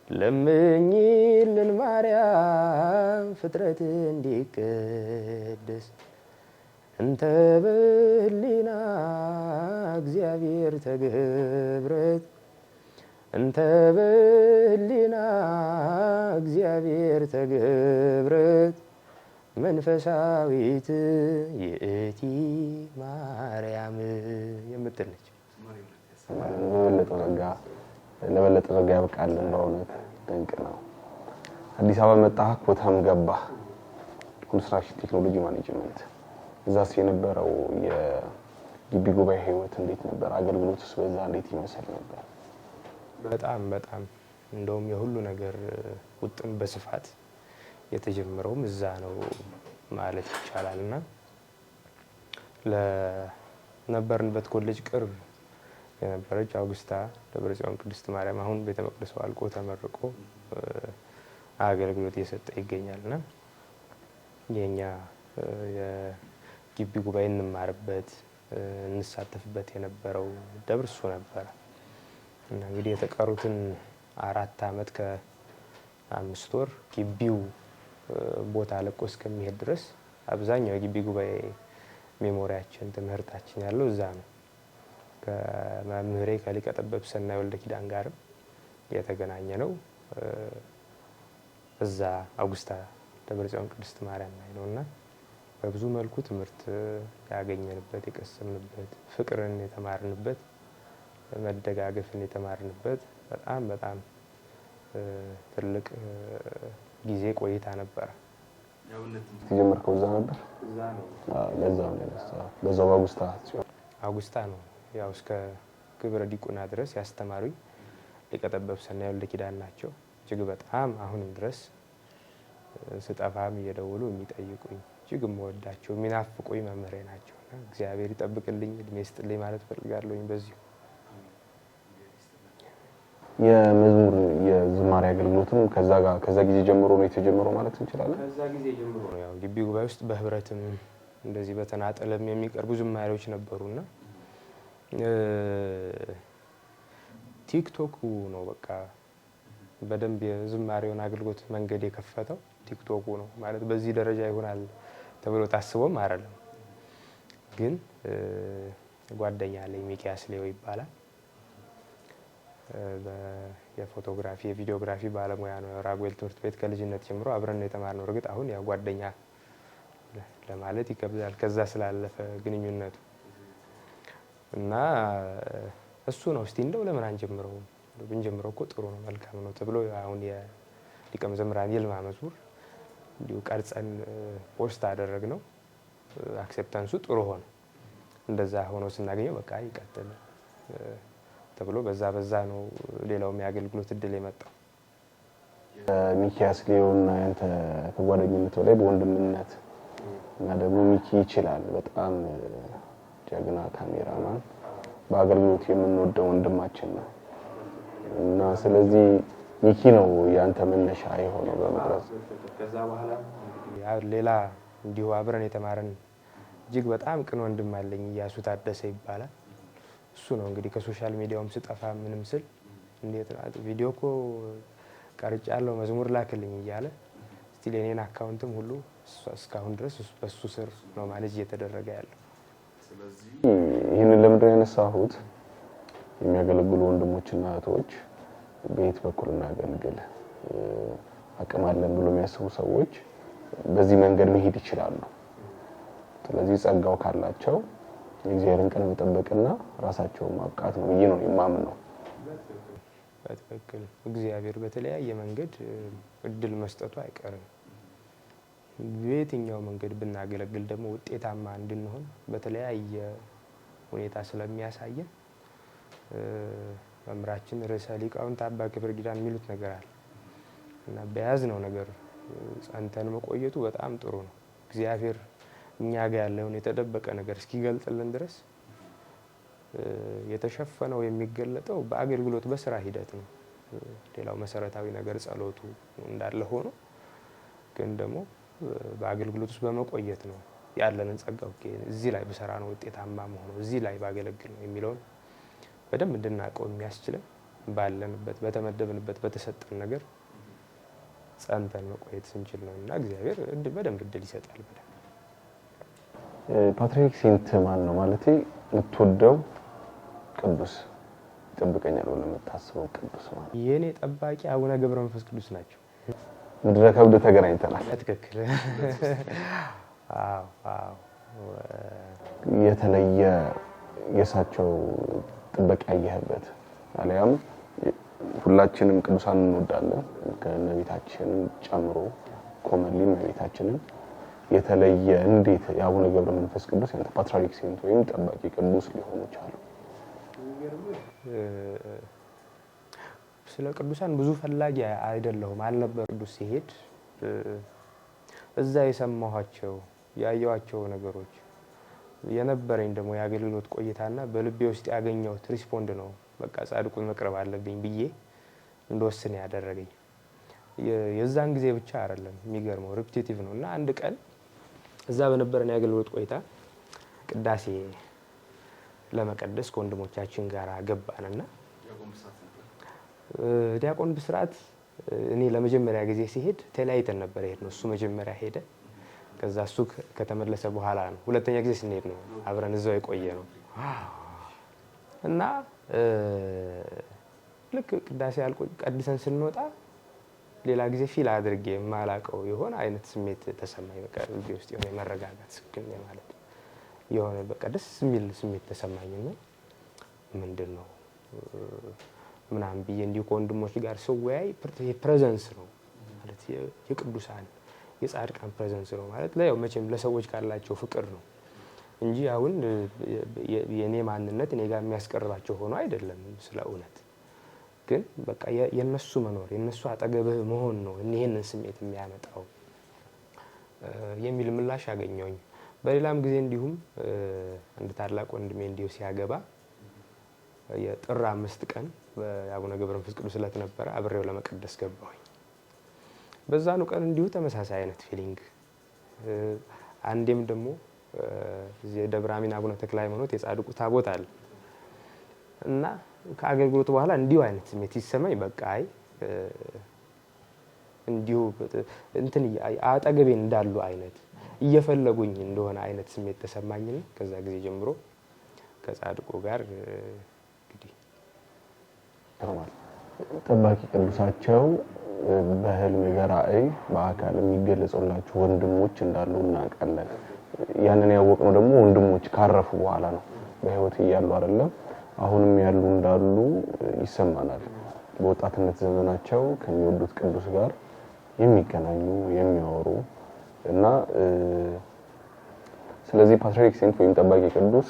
B: ለምኝልን ማርያም ፍጥረት እንዲቀደስ። እንተ በህሊና እግዚአብሔር ተገብረት፣ እንተ በህሊና እግዚአብሔር ተገብረት መንፈሳዊት ይእቲ ማርያም የምትል ነች።
A: በበለጠ ጸጋ ለበለጠ ጸጋ ያብቃልን። በእውነት ድንቅ ነው። አዲስ አበባ መጣህ፣ ኮተም ገባህ። Construction technology management እዛስ የነበረው የግቢ ጉባኤ ህይወት እንዴት ነበር? አገልግሎትስ በዛ እንዴት ይመስል ነበር?
B: በጣም በጣም እንደውም የሁሉ ነገር ውጥን በስፋት የተጀመረውም እዛ ነው ማለት ይቻላል። እና ለነበርንበት ኮሌጅ ቅርብ የነበረች አውግስታ ደብረ ጽዮን ቅድስት ማርያም አሁን ቤተ መቅደሱ አልቆ ተመርቆ አገልግሎት እየሰጠ ይገኛልና የኛ የግቢ ጉባኤ እንማርበት እንሳተፍበት የነበረው ደብር እሱ ነበረ። እና እንግዲህ የተቀሩትን 4 ዓመት ከ5 ወር ግቢው ቦታ ለቆ እስከሚሄድ ድረስ አብዛኛው የግቢ ጉባኤ memory ያችን ትምህርታችን ያለው እዛ ነው። ከመምህሬ ከሊቀ ጠበብት ሰናይ ወልደ ኪዳን ጋርም የተገናኘ ነው እዛ አውግስታ ደብረ ጽዮን ቅድስት ማርያም ላይ ነውና በብዙ መልኩ ትምህርት ያገኘንበት የቀሰምንበት ፍቅርን የተማርንበት መደጋገፍን የተማርንበት በጣም በጣም ትልቅ ጊዜ ቆይታ ነበር።
A: የጀመርከው እዛ ነበር?
B: እዛ ነው።
A: አዎ፣ ለዛ ነው ያነሳው። በዛው በአውግስታ ጽዮን።
B: አውግስታ ነው ያው እስከ ግብረ ዲቁና ድረስ ያስተማሩኝ ሊቀ ጠበብት ሰናይ ወልደ ኪዳን ናቸው። እጅግ በጣም አሁንም ድረስ ስጠፋም እየደወሉ የሚጠይቁኝ እጅግ የምወዳቸው የሚናፍቁኝ መምህሬ ናቸው። እና እግዚአብሔር ይጠብቅልኝ እድሜ ይስጥልኝ ማለት እፈልጋለሁኝ። በዚሁ
A: የመዝሙር የዝማሬ አገልግሎትም ከዛ ጊዜ ጀምሮ ነው የተጀመረው ማለት እንችላለን?
B: ከዛ ጊዜ ጀምሮ ነው ያው ግቢ ጉባኤ ውስጥ በህብረትም እንደዚህ በተናጠልም የሚቀርቡ ዝማሬዎች ነበሩና ቲክቶኩ ነው በቃ በደንብ የዝማሬውን አገልግሎት መንገድ የከፈተው ቲክቶኩ ነው። ማለት በዚህ ደረጃ ይሆናል ተብሎ ታስቦም አይደለም። ግን ጓደኛ አለኝ ሚኪያስ ሌዮ ይባላል። የ photography የ videography ባለሙያ ነው። ራጉኤል ትምህርት ቤት ከልጅነት ጀምሮ አብረን ነው የተማርነው። እርግጥ አሁን ያው ጓደኛ ለማለት ይከብዳል ከዛ ስላለፈ ግንኙነቱ። እና እሱ ነው እስቲ እንደው ለምን አንጀምረውም? ብንጀምረው እኮ ጥሩ ነው መልካም ነው ተብሎ አሁን የሊቀ መዘምራን ይልማ መዝሙር እንዲሁ ቀርጸን post አደረግነው። acceptance ኡ ጥሩ ሆነ። እንደዛ ሆኖ ስናገኘው በቃ ይቀጥል ተብሎ በዛ ነው ሌላውም የአገልግሎት እድል የመጣው።
A: ሚኪያስ ሊዮና ያንተ ከጓደኝነት በላይ በወንድምነት እና ደግሞ ሚኪ ይችላል በጣም ጀግና ካሜራማን በአገልግሎት የምንወደው ወንድማችን ነው። እና ስለዚህ ሚኪ ነው ያንተ መነሻ የሆነው በመቅረጽ።
B: ከዛ በኋላ ሌላ እንዲሁ አብረን የተማረን እጅግ በጣም ቅን ወንድም አለኝ ኢያሱ ታደሰ ይባላል። እሱ ነው እንግዲህ ከ social media ውም ስጠፋ ምንም ስል እንዴት ነው ቪዲዮ እኮ ቀርጫለሁ መዝሙር ላክልኝ እያለ still የኔን account ም ሁሉ እስካሁን ድረስ በሱ ስር ነው manage እየተደረገ ያለው።
C: ስለዚህ
A: ይሄንን ለምንድን ነው ያነሳሁት? የሚያገለግሉ ወንድሞችና እህቶች በየት በኩል እናገልግል አቅም አለን ብሎ የሚያስቡ ሰዎች በዚህ መንገድ መሄድ ይችላሉ። ስለዚህ ጸጋው ካላቸው የእግዚአብሔርን ቀን መጠበቅና ራሳቸውን ማብቃት ነው ብዬ ነው የማምነው።
B: በትክክል እግዚአብሔር በተለያየ መንገድ እድል መስጠቱ አይቀርም። በየትኛው መንገድ ብናገለግል ደግሞ ውጤታማ እንድንሆን በተለያየ ሁኔታ ስለሚያሳየን መምህራችን ርዕሰ ሊቃውንት አባ ገብረ ኪዳን የሚሉት ነገር አለ እና በያዝነው ነገር ጸንተን መቆየቱ በጣም ጥሩ ነው። እግዚአብሔር እኛ ጋር ያለውን የተደበቀ ነገር እስኪገልጥልን ድረስ የተሸፈነው የሚገለጠው በአገልግሎት በስራ ሂደት ነው። ሌላው መሰረታዊ ነገር ጸሎቱ እንዳለ ሆኖ ግን ደግሞ በአገልግሎት ውስጥ በመቆየት ነው ያለንን ጸጋ okay እዚህ ላይ ብሰራ ነው ውጤታማ መሆኑ እዚህ ላይ ባገለግል ነው የሚለውን በደንብ እንድናውቀው የሚያስችለን ባለንበት በተመደብንበት በተሰጠን ነገር ጸንተን መቆየት ስንችል ነውና እግዚአብሔር በደንብ እድል ይሰጣል። በደንብ
A: patriarch saint ማን ነው? ማለቴ የምትወደው ቅዱስ ይጠብቀኛል ብለህ የምታስበው ቅዱስ ማለት?
B: የኔ ጠባቂ አቡነ ገብረ መንፈስ ቅዱስ ናቸው።
A: ምድረ ከብድ ተገናኝተናል።
B: ትክክል። አዎ፣ አዎ።
A: የተለየ የሳቸው ጥበቃ ያየህበት አሊያም ሁላችንም ቅዱሳን እንወዳለን ከእመቤታችን ጨምሮ commonly እመቤታችንን የተለየ እንዴት የአቡነ ገብረ መንፈስ ቅዱስ ያንተ patriarch saint ወይም ጠባቂ ቅዱስ ሊሆኑ ቻሉ?
B: ስለ ቅዱሳን ብዙ ፈላጊ አይደለሁም አልነበር። ቅዱስ ሲሄድ እዛ የሰማኋቸው ያየኋቸው ነገሮች የነበረኝ ደግሞ የአገልግሎት ቆይታና በልቤ ውስጥ ያገኘሁት respond ነው በቃ ጻድቁን መቅረብ አለብኝ ብዬ እንደወስን ያደረገኝ። የዛን ጊዜ ብቻ አይደለም፣ የሚገርመው repetitive ነው። እና አንድ ቀን እዛ በነበረን የአገልግሎት ቆይታ ቅዳሴ ለመቀደስ ከወንድሞቻችን ጋር ገባንና ዲያቆን ብስራት እኔ ለመጀመሪያ ጊዜ ሲሄድ ተለያይተን ነበር የሄድነው። እሱ መጀመሪያ ሄደ። ከዛ እሱ ከተመለሰ በኋላ ነው ሁለተኛ ጊዜ ስንሄድ ነው አብረን እዛው የቆየ ነው። እና ልክ ቅዳሴ አልቆ ቀድሰን ስንወጣ ሌላ ጊዜ feel አድርጌ የማላቀው የሆነ አይነት ስሜት ተሰማኝ። በቃ ልቤ ውስጥ የሆነ የመረጋጋት ስክን ማለት የሆነ በቃ ደስ የሚል ስሜት ተሰማኝና ምንድን ነው ምናምን ብዬ እንዲሁ ከወንድሞች ጋር ስወያይ presence ነው ማለት የቅዱሳን የጻድቃን presence ነው ማለት ያው መቼም ለሰዎች ካላቸው ፍቅር ነው እንጂ አሁን የኔ ማንነት እኔ ጋር የሚያስቀርባቸው ሆኖ አይደለም። ስለ እውነት ግን በቃ የነሱ መኖር የነሱ አጠገብህ መሆን ነው ይሄንን ስሜት የሚያመጣው የሚል ምላሽ አገኘሁኝ። በሌላም ጊዜ እንዲሁም አንድ ታላቅ ወንድሜ እንዲሁ ሲያገባ የጥር 5 ቀን የአቡነ ገብረ መንፈስ ቅዱስ ዕለት ነበረ። አብሬው ለመቀደስ ገባሁኝ። በዛኑ ቀን እንዲሁ ተመሳሳይ አይነት feeling። አንዴም ደግሞ እዚህ ደብረ አሚን አቡነ ተክለ ሃይማኖት የጻድቁ ታቦት አለ እና ከአገልግሎቱ በኋላ እንዲሁ አይነት ስሜት ሲሰማኝ በቃ አይ እንዲሁ እንትን አጠገቤ እንዳሉ አይነት እየፈለጉኝ እንደሆነ አይነት ስሜት ተሰማኝና ከዛ ጊዜ ጀምሮ ከጻድቁ ጋር እንግዲህ
A: ጠባቂ ቅዱሳቸው በህልም በራእይ በአካል የሚገለጹላቸው ወንድሞች እንዳሉ እናውቃለን። ያንን ያወቅነው ደግሞ ወንድሞች ካረፉ በኋላ ነው፣ በህይወት እያሉ አይደለም። አሁንም ያሉ እንዳሉ ይሰማናል። በወጣትነት ዘመናቸው ከሚወዱት ቅዱስ ጋር የሚገናኙ የሚያወሩ እና ስለዚህ patriarch saint ወይም ጠባቂ ቅዱስ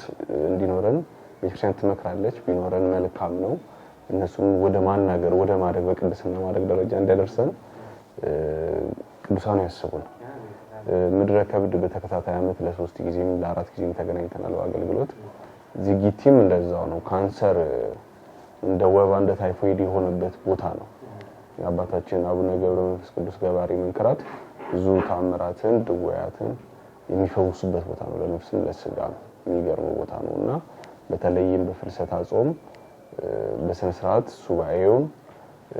A: እንዲኖረን ቤተክርስቲያን ትመክራለች። ቢኖረን መልካም ነው። እነሱም ወደ ማናገር ወደ ማድረግ በቅድስና ማድረግ ደረጃ እንዲያደርሰን ቅዱሳኑ ያስቡን። ምድረ ከብድ በተከታታይ አመት ለ3 ጊዜም ለ4 ጊዜም ተገናኝተናል በአገልግሎት። ዝጊቲም እንደዛው ነው። ካንሰር እንደ ወባ እንደ ታይፎይድ የሆነበት ቦታ ነው። የአባታችን አቡነ ገብረ መንፈስ ቅዱስ ገባሪ መንክራት ብዙ ታምራትን ድውያትን የሚፈውሱበት ቦታ ነው። ለነፍስም ለስጋም የሚገርም ቦታ ነውና በተለይም በፍልሰታ ጾም በስነ ስርዓት ሱባኤውን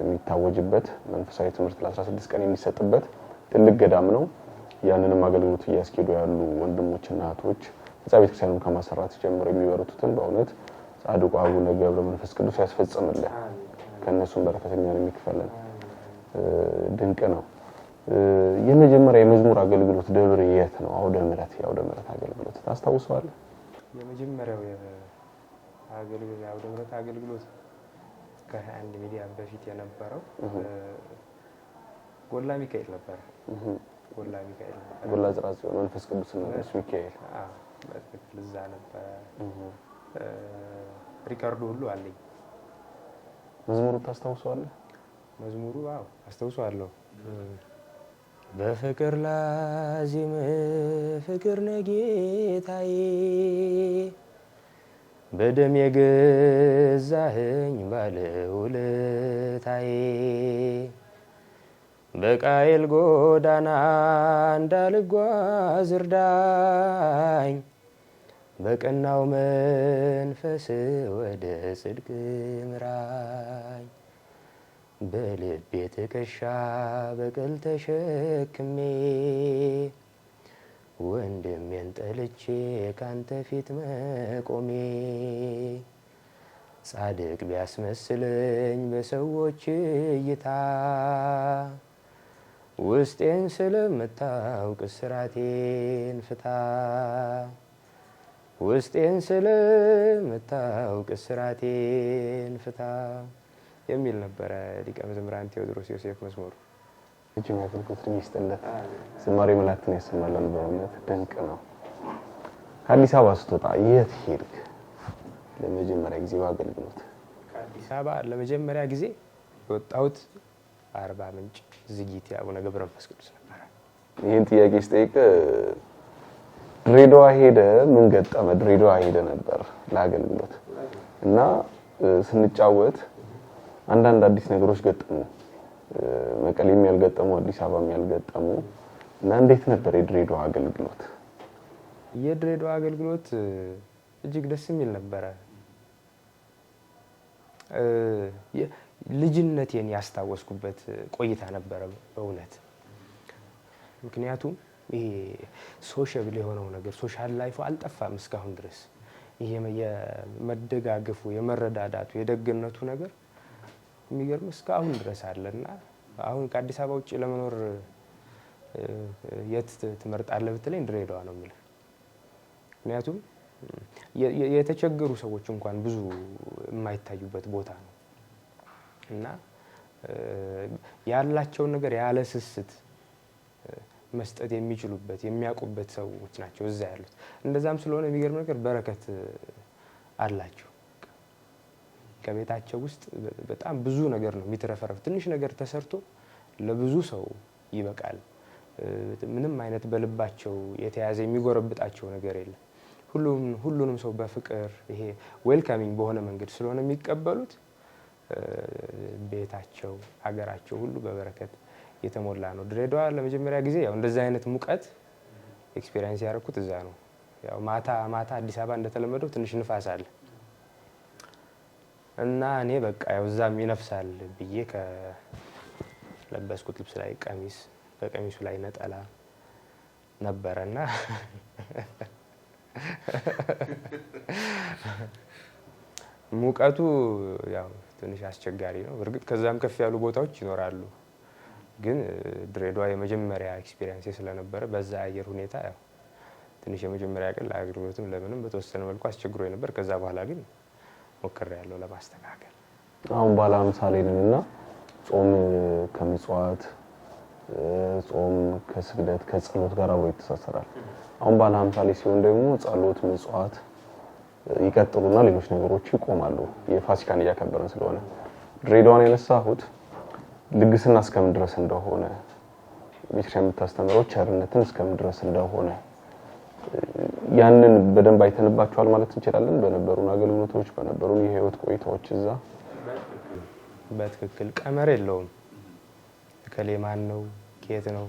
A: የሚታወጅበት መንፈሳዊ ትምህርት ለ16 ቀን የሚሰጥበት ትልቅ ገዳም ነው። ያንንም አገልግሎት እያስኬዱ ያሉ ወንድሞችና እህቶች ህንጻ ቤተክርስቲያኑን ከማሰራት ጀምሮ የሚበረቱትን በእውነት ጻድቁ አቡነ ገብረ መንፈስ ቅዱስ ያስፈጽምልን፣ ከነሱም በረከት እኛን የሚክፈለን። ድንቅ ነው። የመጀመሪያ የመዝሙር አገልግሎት ደብር የት ነው? አውደ ምሕረት፣ የአውደ ምሕረት አገልግሎት ታስታውሰዋለህ?
B: የመጀመሪያው የአገልግሎት የአውደ ምሕረት አገልግሎት ከ21 ሚዲያ በፊት የነበረው ጎላ ሚካኤል ነበር። ጎላ ሚካኤል ነበር።
A: ጎላ ጽርሐ ጽዮን መንፈስ ቅዱስ እና ቅዱስ ሚካኤል።
B: አዎ በትክክል እዛ ነበር። record ኡ ሁሉ አለኝ።
A: መዝሙሩ ታስታውሰዋለህ?
B: መዝሙሩ አዎ አስታውሰዋለሁ። በፍቅር ላዚም ፍቅር ነጌታዬ በደም የገዛኸኝ ባለውለታዬ በቃየል ጎዳና እንዳልጓዝ እርዳኝ በቀናው መንፈስ ወደ ጽድቅ ምራኝ በልቤ ትከሻ በቀል ተሸክሜ ወንድሜን ጠልቼ ካንተ ፊት መቆሜ ጻድቅ ቢያስመስለኝ በሰዎች እይታ ውስጤን ስለምታውቅ እስራቴን ፍታ ውስጤን ስለምታውቅ እስራቴን ፍታ የሚል ነበረ ሊቀ መዘምራን ቴዎድሮስ ዮሴፍ መዝሙሩ።
A: እጅግ አገልግሎት ይስጥለት። ዝማሬ መላእክትን ያሰማልን። በእውነት ድንቅ ነው። ከአዲስ አበባ ስትወጣ የት ሄድክ ለመጀመሪያ ጊዜ በአገልግሎት?
B: ከአዲስ አበባ ለመጀመሪያ ጊዜ የወጣሁት አርባ ምንጭ ዝጊቲ አቡነ ገብረ መንፈስ ቅዱስ ነበረ።
A: ይህን ጥያቄ ስጠይቅ ድሬዳዋ ሄደ ምን ገጠመ? ድሬዳዋ ሄደ ነበር ለአገልግሎት እና ስንጫወት አንዳንድ አዲስ ነገሮች ገጠሙ። መቀሌም ያልገጠሙ አዲስ አበባም ያልገጠሙ እና እንዴት ነበር የድሬዳዋ አገልግሎት?
B: የድሬዳዋ አገልግሎት እጅግ ደስ የሚል ነበረ። ልጅነቴን ያስታወስኩበት ቆይታ ነበረ በእውነት። ምክንያቱም ይሄ sociable የሆነው ነገር social life ኡ አልጠፋም እስካሁን ድረስ። ይሄ የመደጋገፉ፣ የመረዳዳቱ፣ የደግነቱ ነገር የሚገርም እስካሁን ድረስ አለና አሁን ከአዲስ አበባ ውጭ ለመኖር የት ትመርጣለህ ብትለኝ ድሬዳዋ ነው የምልህ። ምክንያቱም የተቸገሩ ሰዎች እንኳን ብዙ የማይታዩበት ቦታ ነው እና ያላቸውን ነገር ያለ ስስት መስጠት የሚችሉበት የሚያውቁበት ሰዎች ናቸው እዛ ያሉት። እንደዛም ስለሆነ የሚገርም ነገር በረከት አላቸው። ከቤታቸው ውስጥ በጣም ብዙ ነገር ነው የሚትረፈረፍ። ትንሽ ነገር ተሰርቶ ለብዙ ሰው ይበቃል። ምንም አይነት በልባቸው የተያዘ የሚጎረብጣቸው ነገር የለም። ሁሉንም ሰው በፍቅር ይሄ welcoming በሆነ መንገድ ስለሆነ የሚቀበሉት ቤታቸው፣ ሀገራቸው ሁሉ በበረከት የተሞላ ነው። ድሬዳዋ ለመጀመሪያ ጊዜ ያው እንደዛ አይነት ሙቀት experience ያደረኩት እዛ ነው። ያው ማታ ማታ አዲስ አበባ እንደተለመደው ትንሽ ንፋስ አለ እና እኔ በቃ ያው እዛም ይነፍሳል ብዬ ከለበስኩት ልብስ ላይ ቀሚስ፣ ከቀሚሱ ላይ ነጠላ ነበረና ሙቀቱ ያው ትንሽ አስቸጋሪ ነው። እርግጥ ከዛም ከፍ ያሉ ቦታዎች ይኖራሉ። ግን ድሬዳዋ የመጀመሪያ experience ስለነበረ በዛ አየር ሁኔታ ያው ትንሽ የመጀመሪያ ቀን ለአገልግሎትም ለምንም በተወሰነ መልኩ አስቸግሮኝ ነበር። ከዛ በኋላ ግን ሞክሬያለሁ ለማስተካከል።
A: አሁን ባለ 50 ላይ ነን እና ጾም ከምጽዋት፣ ጾም ከስግደት፣ ከጸሎት ጋር አብሮ ይተሳሰራል። አሁን ባለ 50 ላይ ሲሆን ደግሞ ጸሎት፣ ምጽዋት ይቀጥሉና ሌሎች ነገሮች ይቆማሉ። የፋሲካን እያከበርን ስለሆነ ድሬዳዋን ያነሳሁት ልግስና እስከምን ድረስ እንደሆነ፣ ቤተክርስቲያን የምታስተምረው ቸርነትን እስከምን ድረስ እንደሆነ ያንን በደንብ አይተንባቸዋል ማለት እንችላለን። በነበሩን አገልግሎቶች፣ በነበሩን የህይወት ቆይታዎች እዛ
B: በትክክል ቀመር የለውም። እከሌ ማን ነው፣ ከየት ነው፣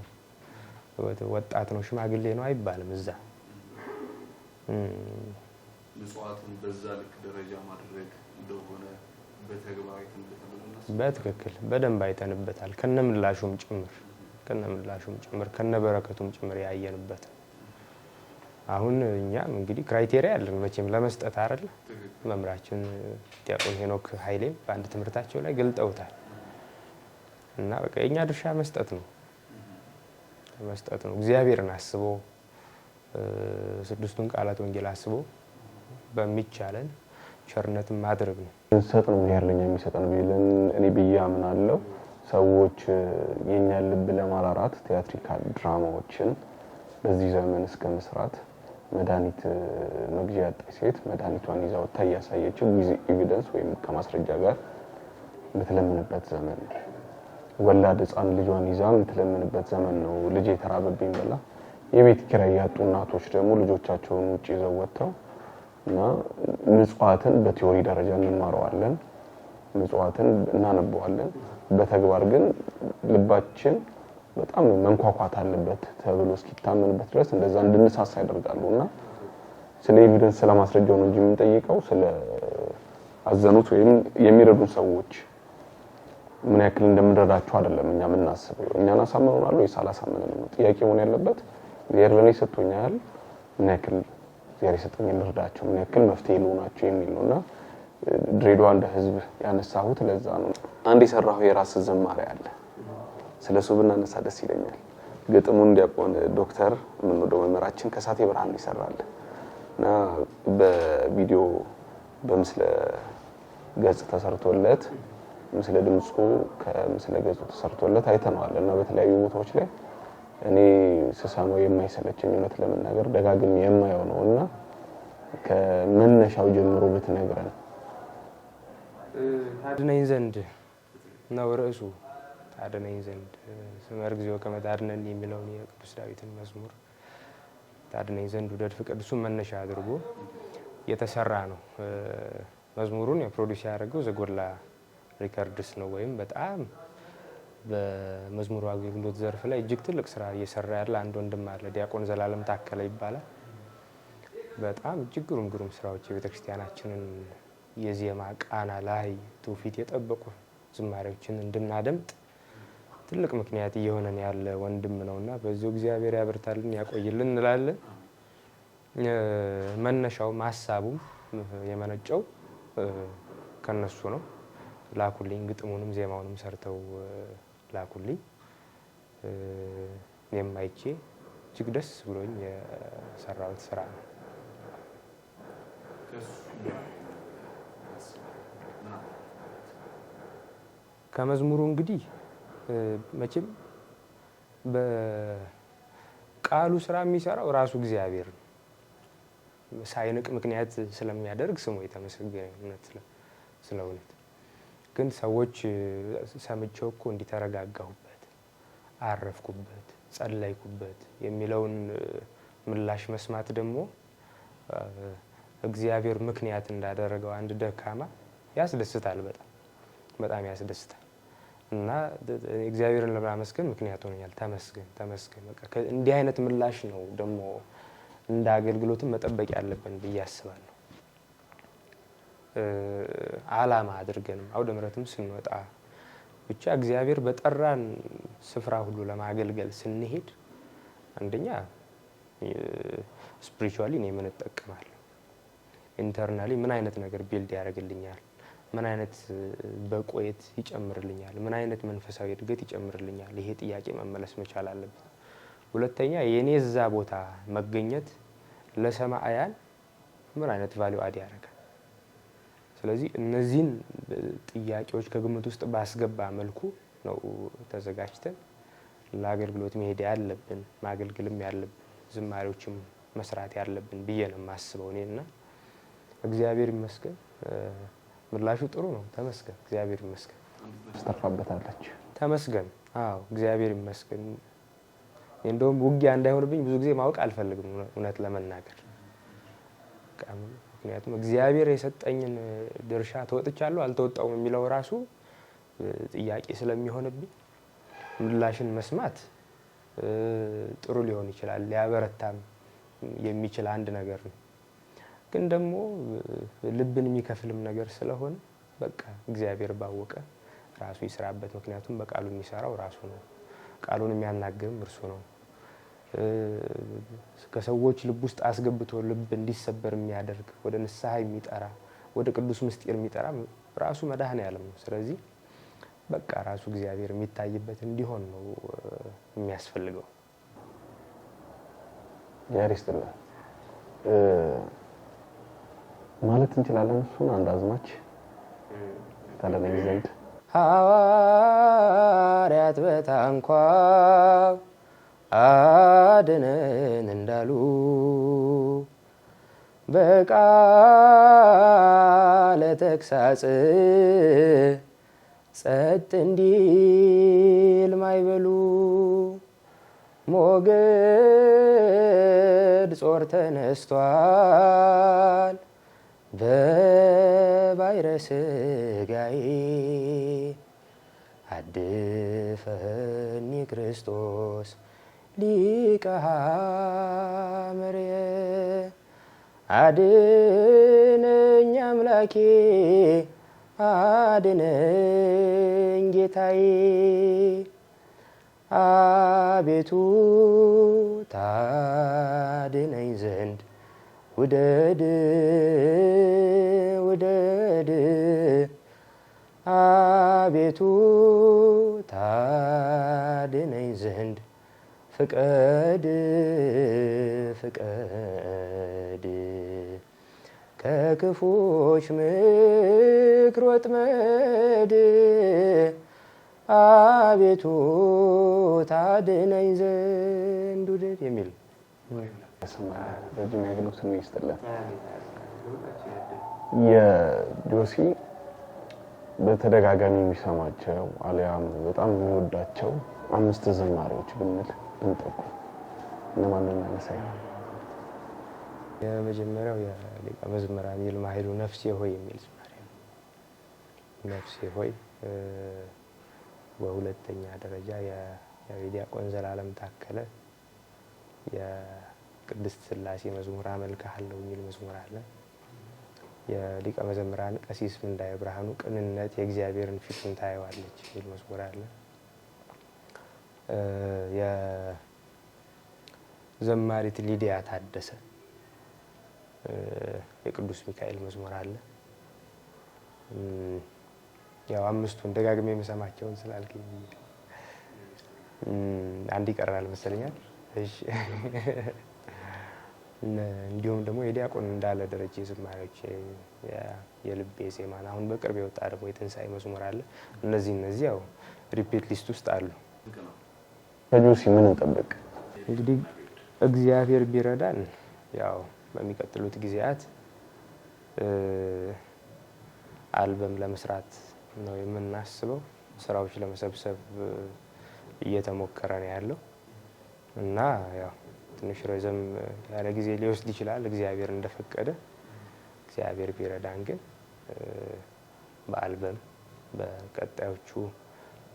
B: ወጣት ነው፣ ሽማግሌ ነው አይባልም። እዛ
C: ምጽዋትን በዛ ልክ ደረጃ ማድረግ እንደሆነ በተግባር አይተንበታል።
B: በትክክል በደንብ አይተንበታል። ከነምላሹም ጭምር ከነበረከቱም ጭምር ያየንበት። አሁን እኛም እንግዲህ criteria አለን መቼም ለመስጠት አይደል። መምህራችን ዲያቆን ሄኖክ ኃይሌም በአንድ ትምህርታቸው ላይ ገልጠውታል። እና በቃ የኛ ድርሻ መስጠት ነው መስጠት ነው። እግዚአብሔርን አስቦ ስድስቱን ቃላት ወንጌል አስቦ በሚቻለን ቸርነትን ማድረግ ነው።
A: እንሰጥ ነው እግዚአብሔር ለኛ የሚሰጠን ቢለን እኔ ብዬ አምናለሁ። ሰዎች የኛን ልብ ለማራራት theatrical ድራማዎችን በዚህ ዘመን እስከ መስራት መድኃኒት መግዣ ያጣች ሴት መድኃኒቷን ይዛ ወጥታ እያሳየችው with evidence ወይም ከማስረጃ ጋር የምትለምንበት ዘመን ነው። ወላድ ሕፃን ልጇን ይዛ የምትለምንበት ዘመን ነው። ልጄ የተራበብኝ ብላ የቤት ኪራይ ያጡ እናቶች ደግሞ ልጆቻቸውን ውጭ ይዘው ወጥተው እና ምጽዋትን በ theory ደረጃ እንማረዋለን፣ ምጽዋትን እናነበዋለን። በተግባር ግን ልባችን በጣም መንኳኳት አለበት ተብሎ እስኪታመንበት ድረስ እንደዛ እንድንሳሳ ያደርጋሉ። እና ስለ evidence ስለ ማስረጃው ነው እንጂ የምንጠይቀው ስለ አዘኑት ወይም የሚረዱን ሰዎች ምን ያክል እንደምንረዳቸው አይደለም እኛ የምናስበው። እኛን አሳምነውናል ወይስ አላሳመነንም ነው ጥያቄ መሆን ያለበት። እግዚአብሔር ለእኔ ሰጥቶኛል፣ ምን ያክል እግዚአብሔር የሰጠኝን ልርዳቸው፣ ምን ያክል መፍትሄ ልሆናቸው የሚል ነው። እና ድሬዳዋ እንደ ህዝብ ያነሳሁት ለዛ ነው። አንድ የሰራሁ የራስ ዝማሬ አለ፣ ስለሱ ብናነሳ ደስ ይለኛል። ግጥሙን ዲያቆን ዶክተር የምንወደው መምህራችን ከሳቴ ብርሃን ይሰራል እና በቪዲዮ በምስለ ገጽ ተሰርቶለት ምስለ ድምፁ ከምስለ ገጹ ተሰርቶለት አይተነዋል። እና በተለያዩ ቦታዎች ላይ እኔ ስሰማው የማይሰለቸኝ እውነት ለመናገር ደጋግሜ የማየው ነው። እና ከመነሻው ጀምሮ ብትነግረን።
B: ታድነኝ ዘንድ ነው ርዕሱ። ታድነኝ ዘንድ ስመር እግዚኦ ከመ ታድነኒ የሚለውን የቅዱስ ዳዊትን መዝሙር ታድነኝ ዘንድ ውደድ ፍቀድ፣ እሱን መነሻ አድርጎ የተሰራ ነው። መዝሙሩን የ produce ያደረገው ዘጎላ Records ነው። ወይም በጣም በመዝሙሩ አገልግሎት ዘርፍ ላይ እጅግ ትልቅ ስራ እየሰራ ያለ አንድ ወንድም አለ። ዲያቆን ዘላለም ታከለ ይባላል። በጣም እጅግ ግሩም ግሩም ስራዎች የቤተ ክርስቲያናችንን የዜማ ቃና ላይ ትውፊት የጠበቁ ዝማሬዎችን እንድናደምጥ ትልቅ ምክንያት እየሆነን ያለ ወንድም ነውና በዚሁ እግዚአብሔር ያበርታልን ያቆይልን እንላለን። መነሻውም ሀሳቡም የመነጨው ከነሱ ነው። ላኩልኝ፣ ግጥሙንም ዜማውንም ሰርተው ላኩልኝ። እኔም አይቼ እጅግ ደስ ብሎኝ የሰራሁት ስራ ነው። ከመዝሙሩ እንግዲህ መቼም በቃሉ ስራ የሚሰራው ራሱ እግዚአብሔር ነው። ሳይንቅ ምክንያት ስለሚያደርግ ስሙ የተመሰገነ እውነት ስለ እውነት ግን ሰዎች ሰምቼው እኮ እንዲተረጋጋሁበት፣ አረፍኩበት፣ ጸለይኩበት የሚለውን ምላሽ መስማት ደግሞ እግዚአብሔር ምክንያት እንዳደረገው አንድ ደካማ ያስደስታል። በጣም በጣም ያስደስታል። እና እግዚአብሔርን ለማመስገን ምክንያት ሆኖኛል። ተመስገን ተመስገን። በቃ እንዲህ አይነት ምላሽ ነው ደግሞ እንደ አገልግሎትም መጠበቅ ያለብን ብዬ አስባለሁ። አላማ አድርገንም አውደ ምሕረትም ስንወጣ ብቻ እግዚአብሔር በጠራን ስፍራ ሁሉ ለማገልገል ስንሄድ አንደኛ spiritually እኔ ምን እጠቀማለሁ፣ internally ምን አይነት ነገር build ያደርግልኛል፣ ምን አይነት በቆየት ይጨምርልኛል፣ ምን አይነት መንፈሳዊ እድገት ይጨምርልኛል፣ ይሄ ጥያቄ መመለስ መቻል አለበት። ሁለተኛ የኔ እዛ ቦታ መገኘት ለሰማዕያን ምን አይነት value add ያደርጋል። ስለዚህ እነዚህን ጥያቄዎች ከግምት ውስጥ ባስገባ መልኩ ነው ተዘጋጅተን ለአገልግሎት መሄድ ያለብን፣ ማገልገልም ያለብን፣ ዝማሬዎችም መስራት ያለብን ብዬ ነው የማስበው እኔና እግዚአብሔር ይመስገን ምላሹ ጥሩ ነው። ተመስገን፣ እግዚአብሔር ይመስገን።
A: ተርፋበታለች።
B: ተመስገን። አዎ እግዚአብሔር ይመስገን። እንደውም ውጊያ እንዳይሆንብኝ ብዙ ጊዜ ማወቅ አልፈልግም እውነት ለመናገር፣ ምክንያቱም እግዚአብሔር የሰጠኝን ድርሻ ተወጥቻለሁ አልተወጣውም የሚለው ራሱ ጥያቄ ስለሚሆንብኝ ምላሽን መስማት ጥሩ ሊሆን ይችላል፣ ሊያበረታም የሚችል አንድ ነገር ነው። ግን ደግሞ ልብን የሚከፍልም ነገር ስለሆነ በቃ እግዚአብሔር ባወቀ ራሱ ይስራበት። ምክንያቱም በቃሉ የሚሰራው ራሱ ነው፣ ቃሉን የሚያናግርም እርሱ ነው። ከሰዎች ልብ ውስጥ አስገብቶ ልብ እንዲሰበር የሚያደርግ ወደ ንስሐ የሚጠራ ወደ ቅዱስ ምስጢር የሚጠራ ራሱ መድኃኔዓለም ነው። ስለዚህ በቃ ራሱ እግዚአብሔር የሚታይበት እንዲሆን ነው የሚያስፈልገው።
A: ያሪስትልን ማለት እንችላለን። እሱን አንድ አዝማች ታለነኝ ዘንድ
B: ሐዋርያት በታንኳ አድነን እንዳሉ በቃለ ተግሳጽ ጸጥ እንዲል ማይበሉ ሞገድ ጾር ተነስቷል በባሕረ ሥጋዬ አድፈኒ ክርስቶስ ሊቀ ሐመርየ አድነኝ አምላኬ አድነኝ ጌታዬ አቤቱ ታድነኝ ዘንድ ውደድ ውደድ አቤቱ ታድነኝ ዘንድ ፍቀድ ፍቀድ ከክፉዎች ምክር ወጥመድ አቤቱ ታድነኝ ዘንድ ውደድ የሚል
A: ረጅም የአገልግሎት ዕድሜ ይስጥልን። የጆሲ በተደጋጋሚ የሚሰማቸው አሊያም በጣም የሚወዳቸው 5 ዝማሬዎች ብንል ብንጠቁም እነማንን እናነሳ ይሆን?
B: የመጀመሪያው የሊቀ መዘምራን ይልማ ኃይሉ ነፍሴ ሆይ የሚል ዝማሬ ነው። ነፍሴ ሆይ። በሁለተኛ ደረጃ የዲያቆን ዘላለም ታከለ የቅድስት ሥላሴ መዝሙር አመልክሃለሁ የሚል መዝሙር አለ። የሊቀ መዘምራን ቀሲስ ምንዳዬ ብርሃኑ ቅንነት የእግዚአብሔርን ፊቱን ታየዋለች የሚል መዝሙር አለ። የዘማሪት ሊዲያ ታደሰ የቅዱስ ሚካኤል መዝሙር አለ። ያው አምስቱን ደጋግሜ የምሰማቸውን ስላልከኝ አንድ ይቀራል መሰለኛል። እሺ፣ እንዲሁም ደግሞ የዲያቆን እንዳለ ደረጀ ዝማሬዎች የልቤ ዜማን፣ አሁን በቅርብ የወጣ ደግሞ የትንሳኤ መዝሙር አለ። እነዚህ ያው repeat list ውስጥ አሉ።
A: ከጆሲ ምን እንጠብቅ?
B: እንግዲህ እግዚአብሔር ቢረዳን ያው በሚቀጥሉት ጊዜያት አልበም ለመስራት ነው የምናስበው። ስራዎች ለመሰብሰብ እየተሞከረ ነው ያለው እና ያው ትንሽ ረዘም ያለ ጊዜ ሊወስድ ይችላል፣ እግዚአብሔር እንደፈቀደ። እግዚአብሔር ቢረዳን ግን በአልበም በቀጣዮቹ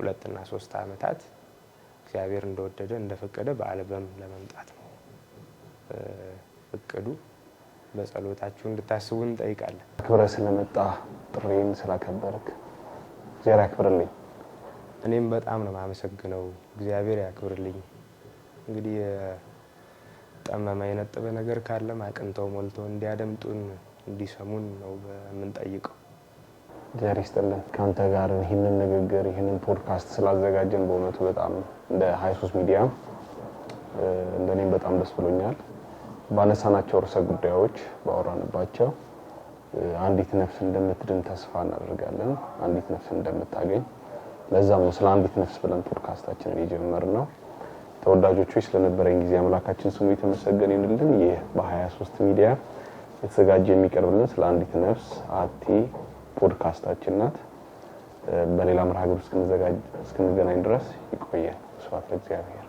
B: 2 እና 3 ዓመታት እግዚአብሔር እንደወደደ እንደፈቀደ በአልበም ለመምጣት ነው እቅዱ። በጸሎታችሁ እንድታስቡ እንጠይቃለን።
A: አክብረህ ስለመጣ፣ ጥሪን ስላከበርክ እግዚአብሔር ያክብርልኝ።
B: እኔም በጣም ነው የማመሰግነው። እግዚአብሔር ያክብርልኝ። እንግዲህ የጠመመ የነጠበ ነገር ካለም አቅንተው ሞልተው እንዲያደምጡን እንዲሰሙን ነው የምንጠይቀው።
A: እግዚአብሔር ይስጥልን። ከአንተ ጋር ይህንን ንግግር፣ ይህንን ፖድካስት ስላዘጋጀን በእውነቱ በጣም እንደ 23 ሚዲያ እንደኔም በጣም ደስ ብሎኛል። ባነሳናቸው ርዕሰ ጉዳዮች፣ ባወራንባቸው አንዲት ነፍስ እንደምትድን ተስፋ እናደርጋለን። አንዲት ነፍስ እንደምታገኝ፣ ለዛም ነው ስለ አንዲት ነፍስ ብለን ፖድካስታችንን የጀመርነው። ተወዳጆች ሆይ፣ ስለነበረን ጊዜ አምላካችን ስሙ የተመሰገነ ይሁንልን። ይህ በ23 ሚዲያ የተዘጋጀ የሚቀርብልን ስለ አንዲት ነፍስ አቲ ፖድካስታችን ናት። በሌላ መርሃ ግብር እስክንገናኝ ድረስ ይቆየን። ስብሐት ለእግዚአብሔር።